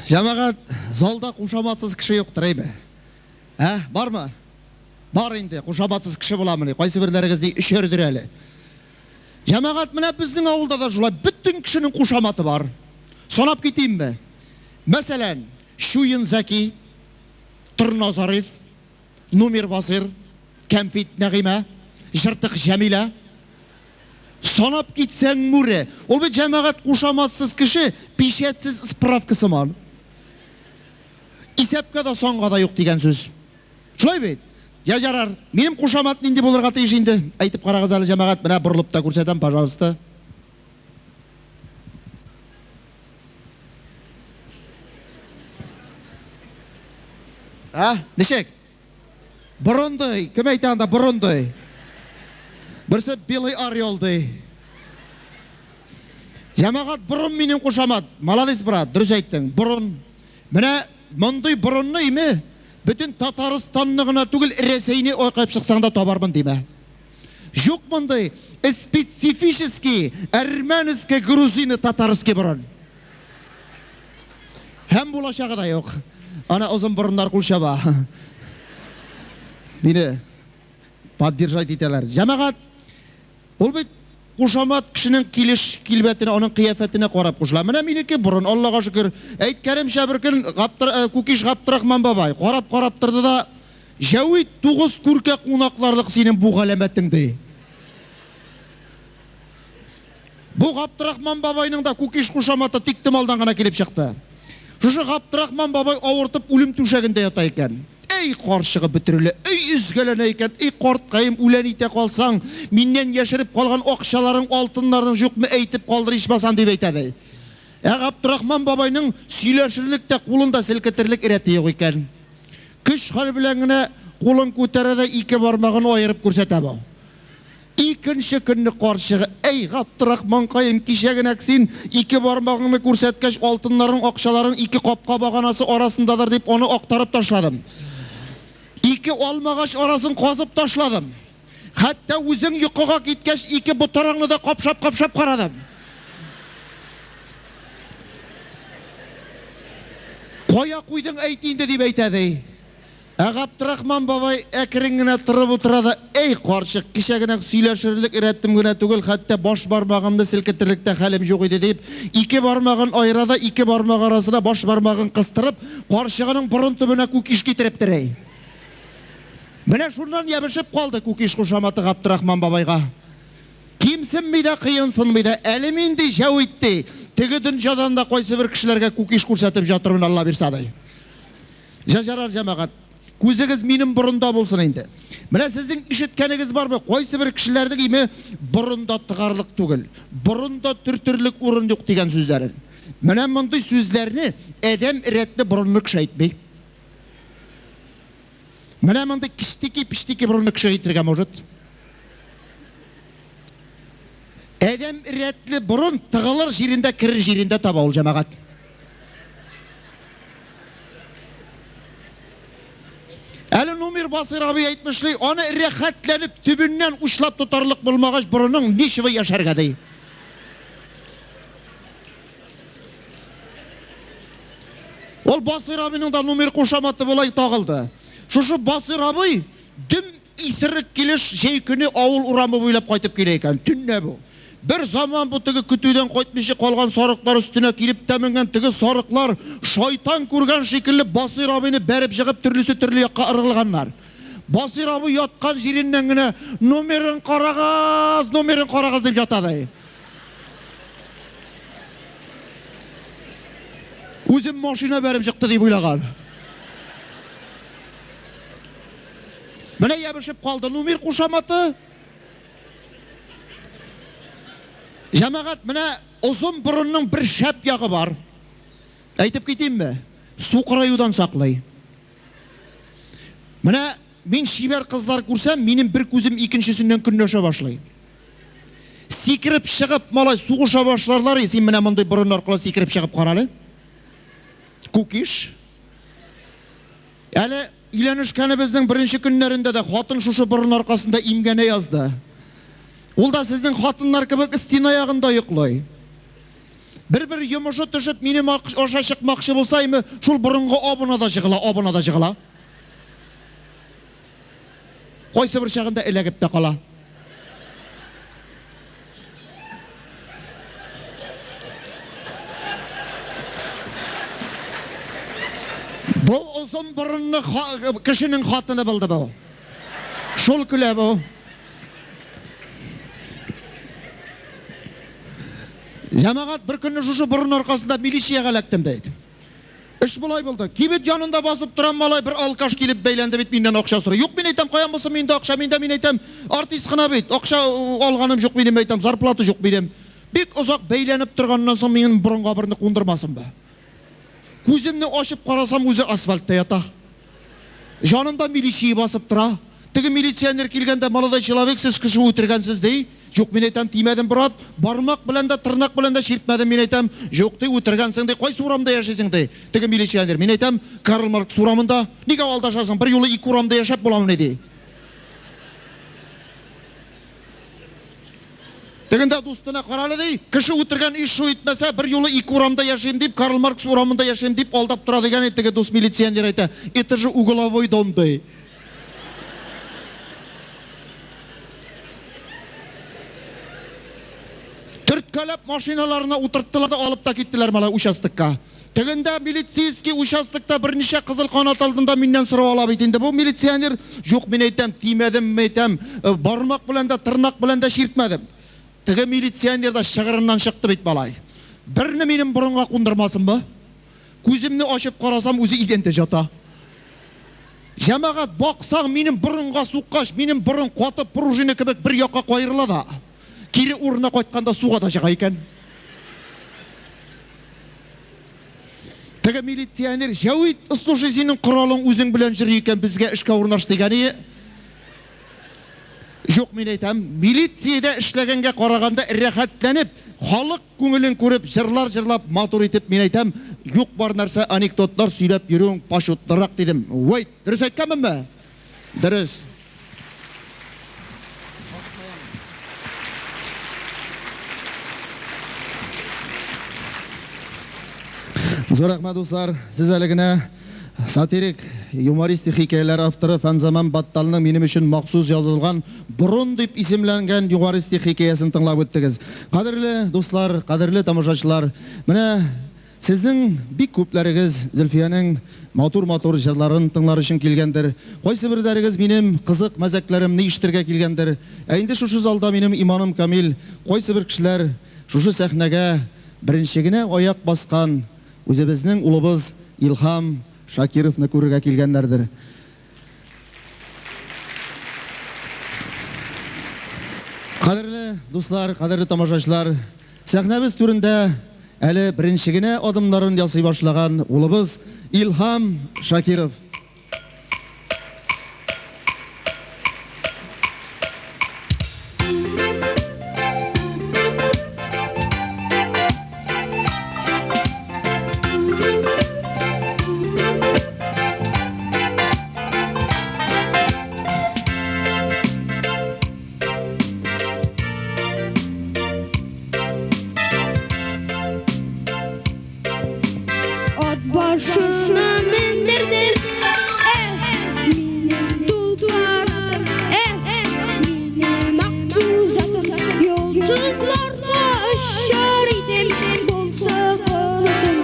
Җәмәгать, залда кушаматсыз кеше юктыр, әйме? Ә, бармы? Бар инде, кушаматсыз кеше буламыни? Кайсы берләрегез ни өчәрдер әле. Җәмәгать, менә безнең авылда да шулай бөтен кешенең кушаматы бар. Санап китимме? Мәсәлән, Чуен Зәки, Торна Зариф, Нумир Басир, Кәмфит Нәгыймә, Җыртык Җәмилә. Санап китсәң мүре. Ул бит җәмәгать кушаматсыз кеше, печатьсез справка сыман. Исәпкә дә санга да юк дигән сүз. Шулай бит? Я ярар, минем кушамат нинди булырга тиеш инде? Әйтеп карагыз әле, җәмәгать, менә борылып та күрсәтәм, пожалуйста. А, ничек? Борынды, кем әйтә анда борынды? Берсе белый орел ди. Җәмәгать, борын минем кушамат. Молодец, брат, дөрес әйттең. Борын. Менә мондый борынны име, бөтен Татарстанны гына түгел, Рәсәйне айкап чыксаң да табармын димә. Юк мондый специфический әрмәнский, грузино, татарский борын. Һәм булачагы да юк. Ана озын борыннар кул чаба. Мине поддержать итәләр. Җәмәгать, ул бит Кушамат кешенең килеш килбәтенә, аның кыяфәтенә карап кушыла. Менә минеке борын, Аллага шөкер. Әйткәнемчә, бер көн Гаптыр, Күкиш Гаптрахман бабай карап-карап торды да, Җәвит, тугыз күркә кунакларлык синең бу галәмәтең, ди. Бу Гаптрахман бабайның да Күкиш кушаматы тиктомалдан гына килеп чыкты. Шушы Гаптрахман бабай авыртып үлем түшәгендә ята икән. Әй, карчыгы бөтерелә, әй, өзгәләнә икән, әй, карткаем, үлән итә калсаң, миннән яшереп калган акчаларың, алтыннарың җукмы, әйтеп калдыр ичмасам, дип әйтә, ди. Ә Гаптрахман бабайның сөйләшерлек тә, кулын да селкетерлек рәте юк икән. Көч-хәл белән генә кулын күтәрә дә ике бармагын аерып күрсәтә бу. Икенче көнне карчыгы, Әй, Гаптрахманкаем, кичәгенәк син, ике бармагыңны күрсәткәч, алтыннарың, акчаларың ике капка баганасы арасындадыр дип, аны актарып ташладым. Ике алмагач арасын казып ташладым. Хәтта үзең йокыга киткәч, ике ботараңны да капшап-капшап карадым. Кая куйдың, әйт инде, дип әйтә, ди. Ә Гаптрахман бабай әкрен генә торып утыра да, Әй, карчык, кичәгенәк сөйләшерлек рәтем генә түгел, хәтта баш бармагымны селкетерлек тә хәлем юк иде, дип, ике бармагын аера да, ике бармагы арасына баш бармагын кыстырып, карчыгының борын төбенә күкиш китереп тери. Менә шуннан ябешеп калды Күкиш кушаматы Гаптрахман бабайга. Кимсенми дә, кыенсынмый да, әле мин, ди, җәвит, ди, теге дөнҗадан да кайсыбер кешеләргә күкиш күрсәтеп җатырмын, Алла бирса, ди. Җә, җәмәгать, күзегез минем борында булсын инде. Менә сезнең ишеткәнегез бармы, кайсыбер кешеләрнең име борында тыгарлык түгел, борында төртерлек урын юк дигән сүзләрен. Менә мондый сүзләрне адәм рәтле борынлы кеше әйтми. Менә мондый кечтеки-печтеки борынлы кеше әйтергә может. Адәм рәтле борын тыгылыр җирендә, керер җирендә таба ул, җәмәгать. Әле Нумир Басыйр абый әйтмешли, аны рәхәтләнеп төбеннән учлап тотарлык булмагач, борының ничего яшәргә ди. Ул Басыйр абыйның да Нумир кушаматы болай тагылды. Шушы Басыйр абый дөм Исерек килеш җәй көне авыл урамы буйлап кайтып килә икән. Төнлә бу. Бер заман бу теге көтүдән кайтмыйча калган сарыклар өстенә килеп тә менгән, теге сарыклар, шайтан күргән шикелле, Басыйр абыйны бәреп җыгып, төрлесе төрле якка ыргылганнар. Басыйр абый яткан җиреннән генә, Номерын карагыз, номерын карагыз, дип ята, ди. Үзен машина бәреп җыкты дип уйлаган. Менә ябышып калды Нумир кушаматы. Җәмәгать, менә озын борынның бер шәп ягы бар. Әйтеп китимме? Сукыраюдан саклый. Менә мин чибәр кызлар күрсәм, минем бер күзем икенчесеннән көнләшә башлый. Сикереп чыгып, малай, сугыша башларлар, син менә мондый борын аркылы сикереп чыгып карале. Кукиш. Әле өйләнешкәнебезнең беренче көннәрендә дә хатын шушы борын аркасында имгәнә язды. Ул да сезнең хатыннар кебек стена ягында йоклый. Бер-бер йомышы төшеп минем аша чыкмакчы булса, име, шул борынга абына да җыгыла, абына да җыгыла. Кайсы бер чагында эләгеп тә кала. Бу озын борынлы кешенең хатыны булды бу. Шул көлә бу. Җәмәгать, бер көнне шушы борын аркасында милициягә эләктем бит. Эш болай булды. Кибет янында басып торам, малай, бер алкаш килеп бәйләнде бит, миннән акча сорый. Юк, мин әйтәм, каян булсын миндә акча, миндә, мин әйтәм, артист кына бит, акча алганым юк минем, әйтәм, зарплата юк минем. Бик озак бәйләнеп торганнан соң минем борынга берне кундырмасын ба. Күземне ачып карасам, үзе асфальтта ята. Җанымда милиция басып тора. Теге милиционер килгәндә, молодой человек, сез кеше үтергәнсез, ди. Юк, мин әйтәм, тимәдем, брат. Бармак белән дә, тырнак белән дә чиртмәдем, мин әйтәм. Юк, ди, үтергәнсең, ди. Кайсы урамда яшисең, ди. Теге милиционер. Мин әйтәм, Карл Маркс урамында. Нигә алдашасың, бер юлы ике урамда яшәп буламыни, ди. Тегендә дустына карале, ди, кеше үтергән иш шу итмәсә, бер юлы ике урамда яшим дип, Карл Маркс урамында яшим дип алдап тора дигән, теге дус милиционер әйтә, это же угловой дом, ди. Төрткәләп машиналарына утырттылар да алып та киттеләр малай участокка. Тегендә милицейский участокта берничә кызыл канат алдында миннән сорау ала бит инде бу милиционер. Юк, мин әйтәм, тимәдем, мин әйтәм, бармак белән дә, тырнак белән дә чиртмәдем. Теге милиционер да чыгырыннан чыкты бит малай. Берне минем борынга кундырмасынмы? Күземне ачып карасам, үзе идәндә җата. Җәмәгать, баксаң, минем борынга суккач, минем борын катып пружина кебек бер якка каерыла да, кире урынына кайтканда суга да чыга икән. Теге милиционер, Җәвит, слушай, синең коралың үзең белән йөри икән, безгә эшкә урнаш дигәне. Юк, мин әйтәм, милициядә эшләгәнгә караганда рәхәтләнеп, халык күңелен күреп, җырлар җырлап, матур итеп, мин әйтәм, юк бар нәрсә анекдотлар сөйләп йөрүең пачутлырак дидем. Вәйт, дөрес әйткәнменме? Дөрес. Зур рәхмәт, дуслар. Сез әле генә сатирик, юмористик хикәяләр авторы Фәнзаман Батталның минем өчен махсус язылган Борын дип исемләнгән юмористик хикәясен тыңлап үттегез. Кадерле дуслар, кадерле тамашачылар, менә Сезнең бик күпләрегез Зөлфиянең матур-матур җырларын тыңлар өчен килгәндер. Кайсыберләрегез минем кызык мәзәкләремне ишетергә килгәндер. Ә инде шушы залда минем иманым камил, кайсыбер кешеләр шушы сәхнәгә беренче генә аяк баскан үзебезнең улыбыз Илһам Шакировны күрергә килгәннәрдер. Кадерле дуслар, кадерле тамашачылар, сәхнәбез түрендә әле беренче генә адымнарын ясый башлаган улыбыз Илһам Шакиров. Ат башына мендердер, эх, минем тулпар атым, эх, минем акбүз атым, йолдызларга очар идем, булса канатым.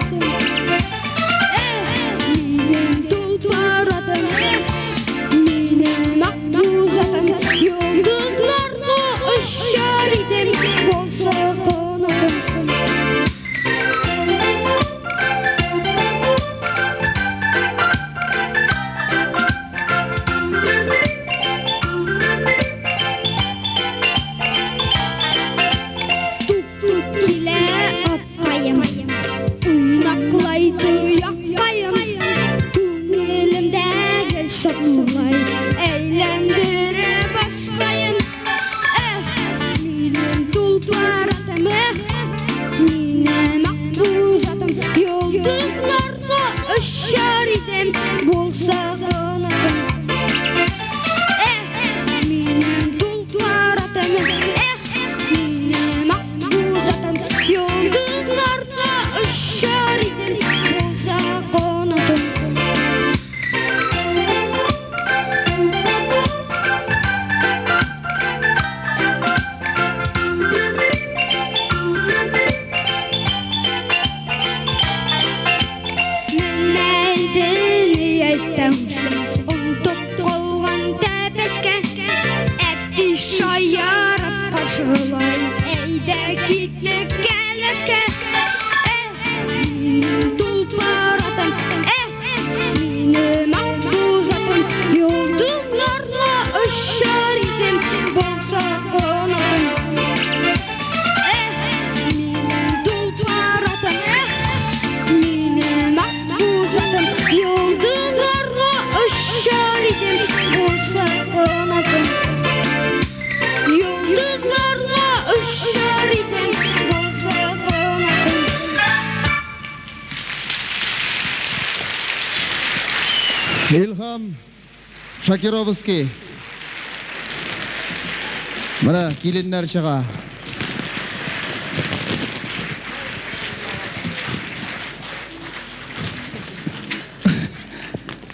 Эх, минем тулпар атым, эх, минем акбүз атым, йолдызларга очар идем, булса канатым. Туп-туп килә аткаем, уйнаклай тояккаем, күңелемдә гел шатлыгай, әйләндерә башкаем. Эх, минем тулпар атым, эх, минем акбүз атым, йолдызларга очар идем, булса канатым. Эх, минем тулпар атым, эх, минем акбүз атым, йолдызларга очар идем, булса канатым. Менә инде ни әйтәм соң, онытып калган тәпәчкә, әти шаярып каршылай, әйдә киттек кәләшкә. Эх, минем тулпар атым, эх, минем акбүз атым, йолдызларга очар идем, булса канатым. Эх, минем тулпар атым, эх, минем акбүз атым, йолдызларга очар идем, булса канатым. Йолдызларга очар идем, булса канатым. Илһам Шакировский. Менә киленнәр чыга.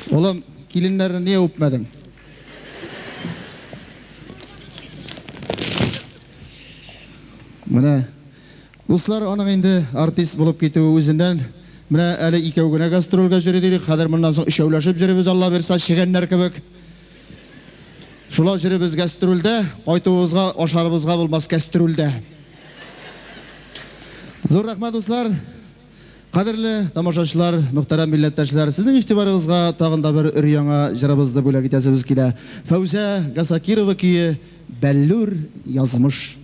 Улым, киленнәрне нигә үпмәдең? Менә Дуслар, аның инде артист булып китүе үзеннән. Менә әле икәү генә гастрольгә йөри дидек, хәзер моннан соң өчәүләшеп йөрибез, Алла бирса, чегәннәр кебек. Шулай йөрибез гастрольдә, кайтуыбызга ашарыбызга булмас кәстрүлдә. Зур рәхмәт, дуслар! Кадерле тамашачылар, мөхтәрәм милләттәшләр, сезнең игътибарыгызга тагын да бер өр-яңа җырыбызны бүләк итәсебез килә. Фәүзә Гасакирова көе Бәллүр язмыш.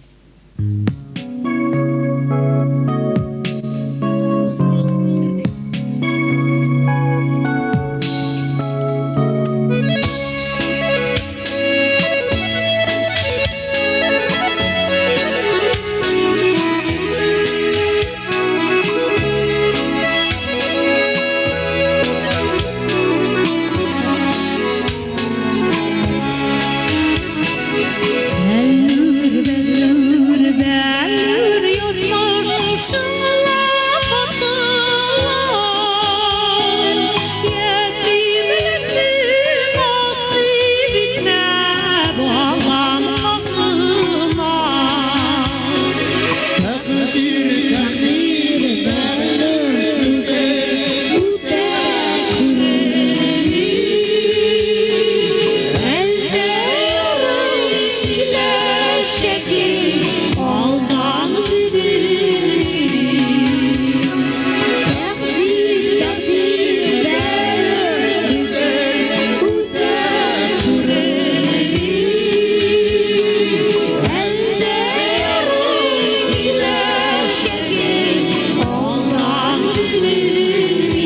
Бәллүр, бәллүр, бәллүр язмыш чынлап атыла. Ятимлекне насыйп итмә балам хакына. Тәкъдир, тәкъдир, бәллүр түгел, үтә күренми. Әлдә ярый киләчәгең алдан беленми. Тәкъдир, тәкъдир, бәллүр түгел, үтә күренми. Әлдә ярый киләчәгең алдан беленми.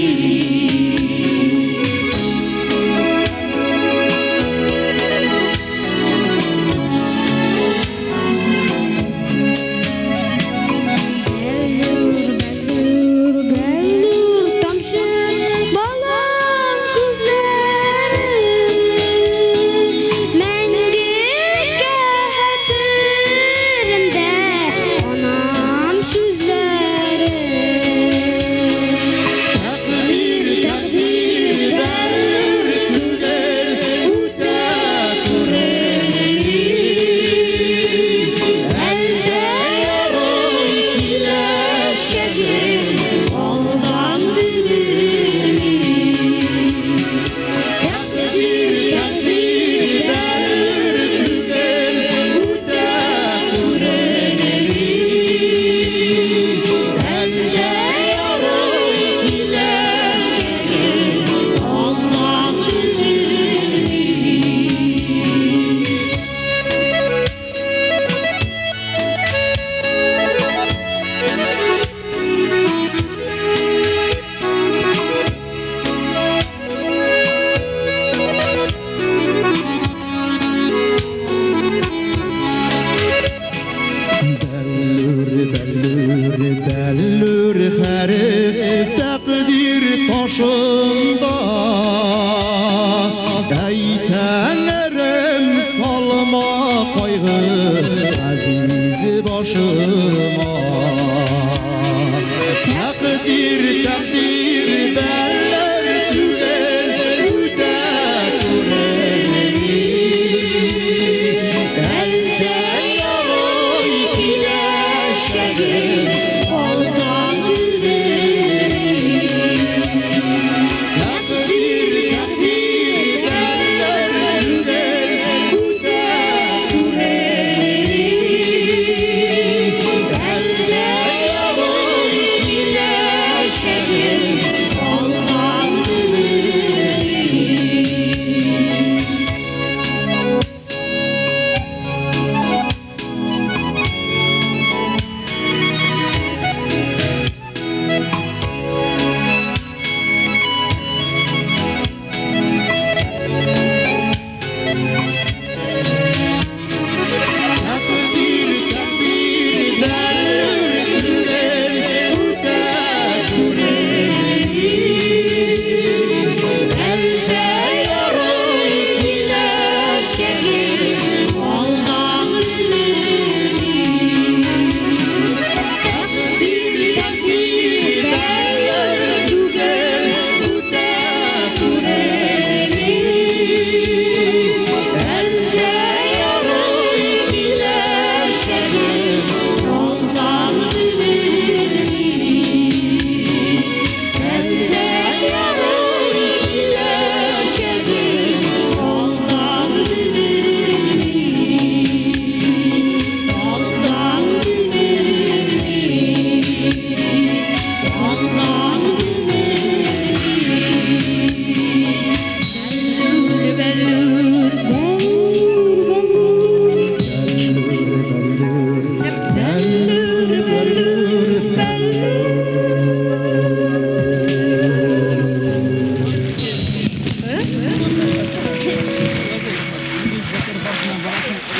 Бәллүр, бәллүр, бәллүр тамчы балан күзләре Мәңгелеккә хәтеремдә анам сүзләре. Тәкъдир, тәкъдир, бәллүр түгел, үтә күренми. Әлдә ярый киләчәгең алдан беленми. Тәкъдир, тәкъдир, бәллүр түгел, үтә күренми. Әлдә ярый Киләчәгең алдан беленми. Бәллүр, бәллүр, бәллүр хәреф тәкъдир ташында. Әй тәңрем, салма кайгы газиз башыма. Тәкъдир, тәкъдир, бәллүр түгел, үтә күренми. Әлдә ярый Киләчәгең алдан беленми. Тәкъдир, тәкъдир, бәллүр түгел, үтә күренми.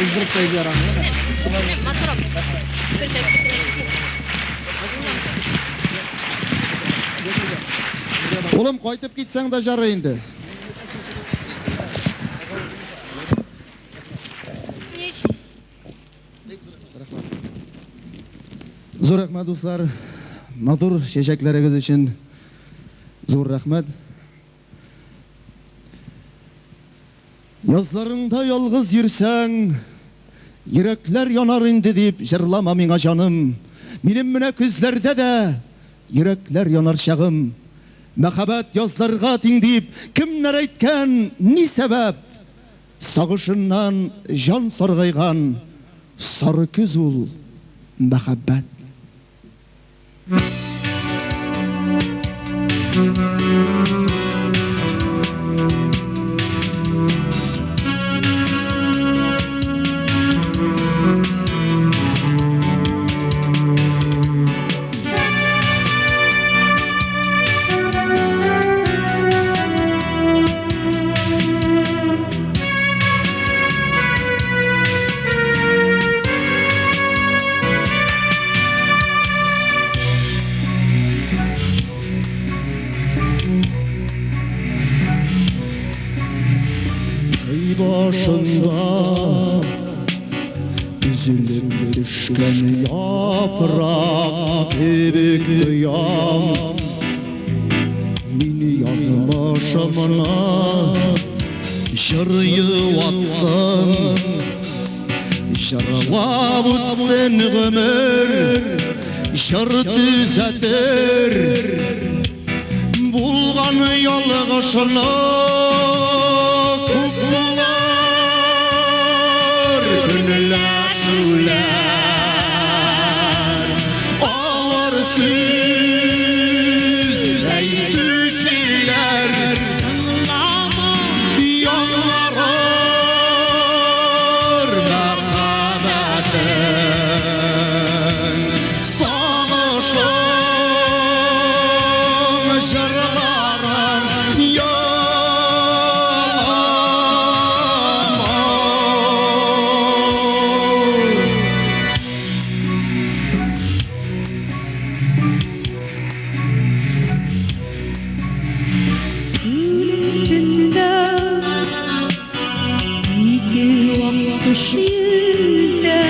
Уздырып та җибәрәм. Улым, кайтып китсәң дә жарый инде. Зур рәхмәт, дуслар. Матур чәчәкләрегез өчен зур рәхмәт. Язларыңда ялгыз йөрсәң, йөрәкләр янар инде дип җырлама миңа җаным. Минем менә көзләрдә дә йөрәкләр янар чагым. Мәхәббәт язларга тиң дип кемнәр әйткән, ни сәбәп? Сагышыннан җан саргайган сары көз ул мәхәббәт. Ey başında üzülüp düşkən yaprak kebik duyam. Mini yazmışımına jır yuvatsın, jırlap utsin ömür, jır düzədir. Bulgan yalğışını kuplar, günləşülər, ağır söz әйтүчеләр, yanarır mərhəmətin, sağışın jırların yalama. Gül üstünde iki akkuş yüze,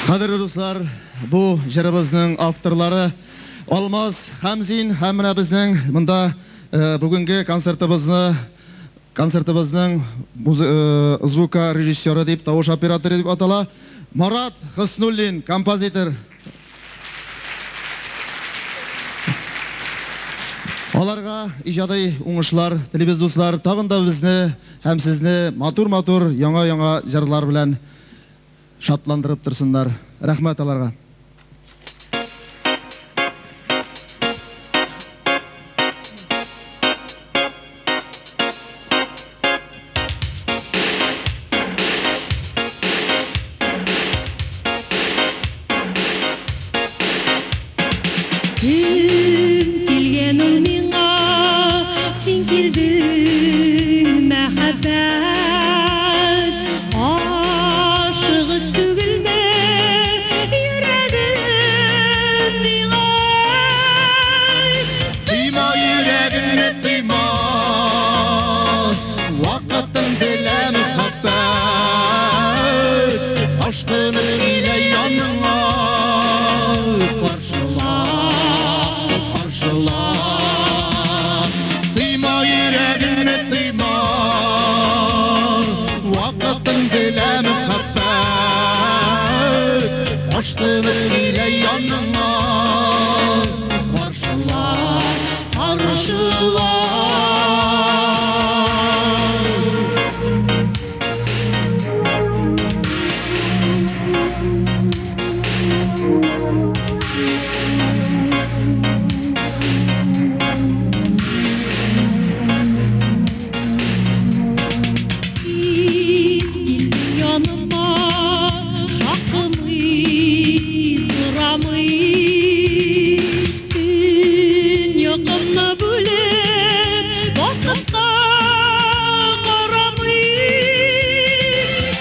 Кадерле дуслар, бу җырыбызның авторлары Алмаз Хәмзин һәм менә безнең монда бүгенге концертыбызны концертыбызның звукорежиссеры дип, тавыш операторы дип атала Марат Хөснуллин, композитор. Аларга иҗади уңышлар телибез, дуслар. Тагын да безне һәм сезне матур-матур яңа-яңа җырлар белән шатландырып торсыннар. Рәхмәт аларга. Кем килгән ул миңа, син килдең, мәхәббәт. Ашыгыч түгелме йөрәгем миңа? Тыйма йөрәгеңне, тыйма, вакытың белә мәхәббәт. Ашкынып килә яныңа, каршыла, каршыла. Тыйма йөрәгеңне, тыйма, вакытың белә мәхәббәт. Ашкынып килә яныңа, каршыла, каршыла. Син килдең яныма, шакымый, сорамый. Төн йокымны бүлеп, вакытка карамый.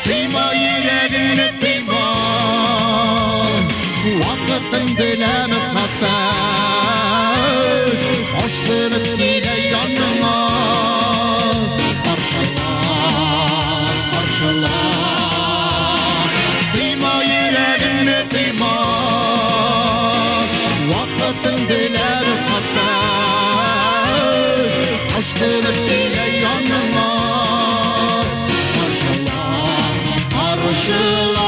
Тыйма йөрәгеңне, тыйма, вакытың белә мәхәббәт. Ашкынып килә яныңа, каршыла, каршыла. Тыйма йөрәгеңне, тыйма, вакытың белә мәхәббәт. Ашкынып килә яныңа, каршыла, каршыла.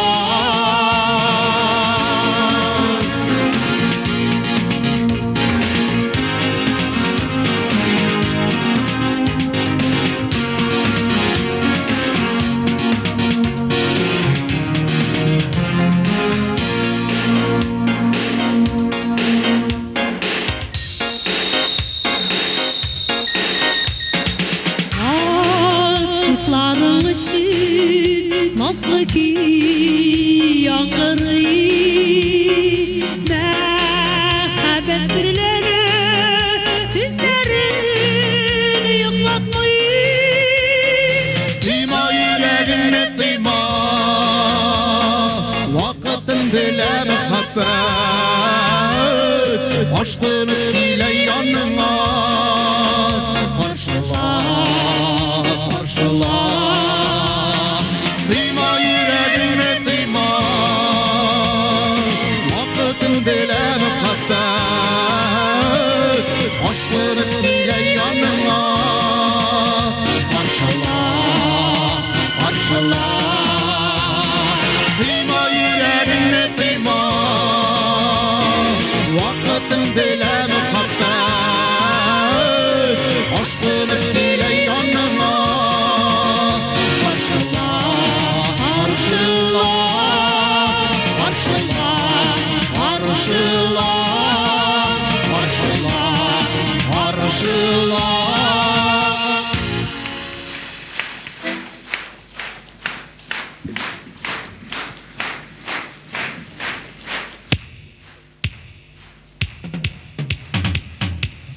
Aşıkların өчен назлы көй яңгырый. Мәхәббәт серләре төннәрен йоклатмый. Тыйма йөрәгеңне, тыйма, вакытың белә мәхәббәт. Ашкынып килә яныңа, каршыла, каршыла. Тыйма йөрәгеңне, тыйма, вакытың белә мәхәббәт. Ашкынып килә яныңа, каршыла, каршыла. Тыйма йөрәгеңне, тыйма, вакытың белә мәхәббәт. Ашкынып килә яныңа, каршыла, каршыла, каршыла, каршыла, каршыла, каршыла.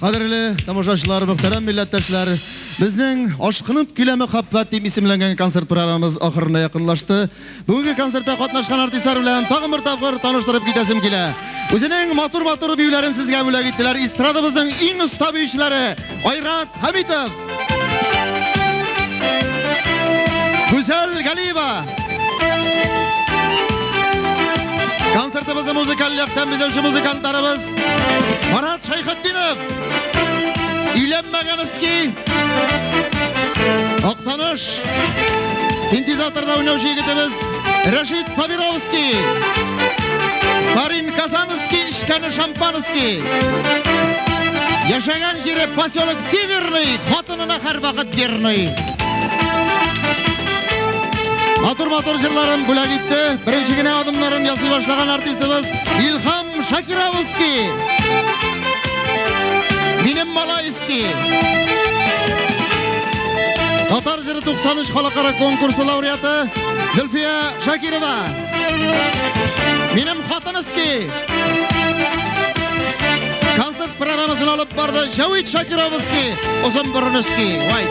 Кадерле тамашачылар, мөхтәрәм милләттәшләр, безнең Ашкынып килә мәхәббәт дип исемләнгән концерт программабыз ахырына якынлашты. Бүгенге концертта катнашкан артистлар белән тагын бер тапкыр таныштырып китәсем килә. Үзенең матур-матур биюләрен сезгә бүләк иттеләр эстрадабызның иң оста биючеләре Айрат Хәмитов, Гүзәл Галиева, Концертыбызны музыкаль яктан бизәүче музыкантларыбыз Марат Шәйхетдинов, Өйләнмәгәнский, Актаныш, синтезаторда уйнаучы егетебез Рәшит Сабировский, Карин Казанский, эчкәне шампанский. Яшәгән җире поселок Северный, хатынына һәрвакыт верный. Матур-матур җырларын бүләк итте. Беренче генә адымнарын ясый башлаган артистыбыз Илһам Шакировский. Минем Малайский. Татар җыры 93 халыкара конкурсы лауреаты Зөлфия Шакирова. Минем хатынский. Концерт программасын алып барды Җавит Шакировский, озын борынский. Вай.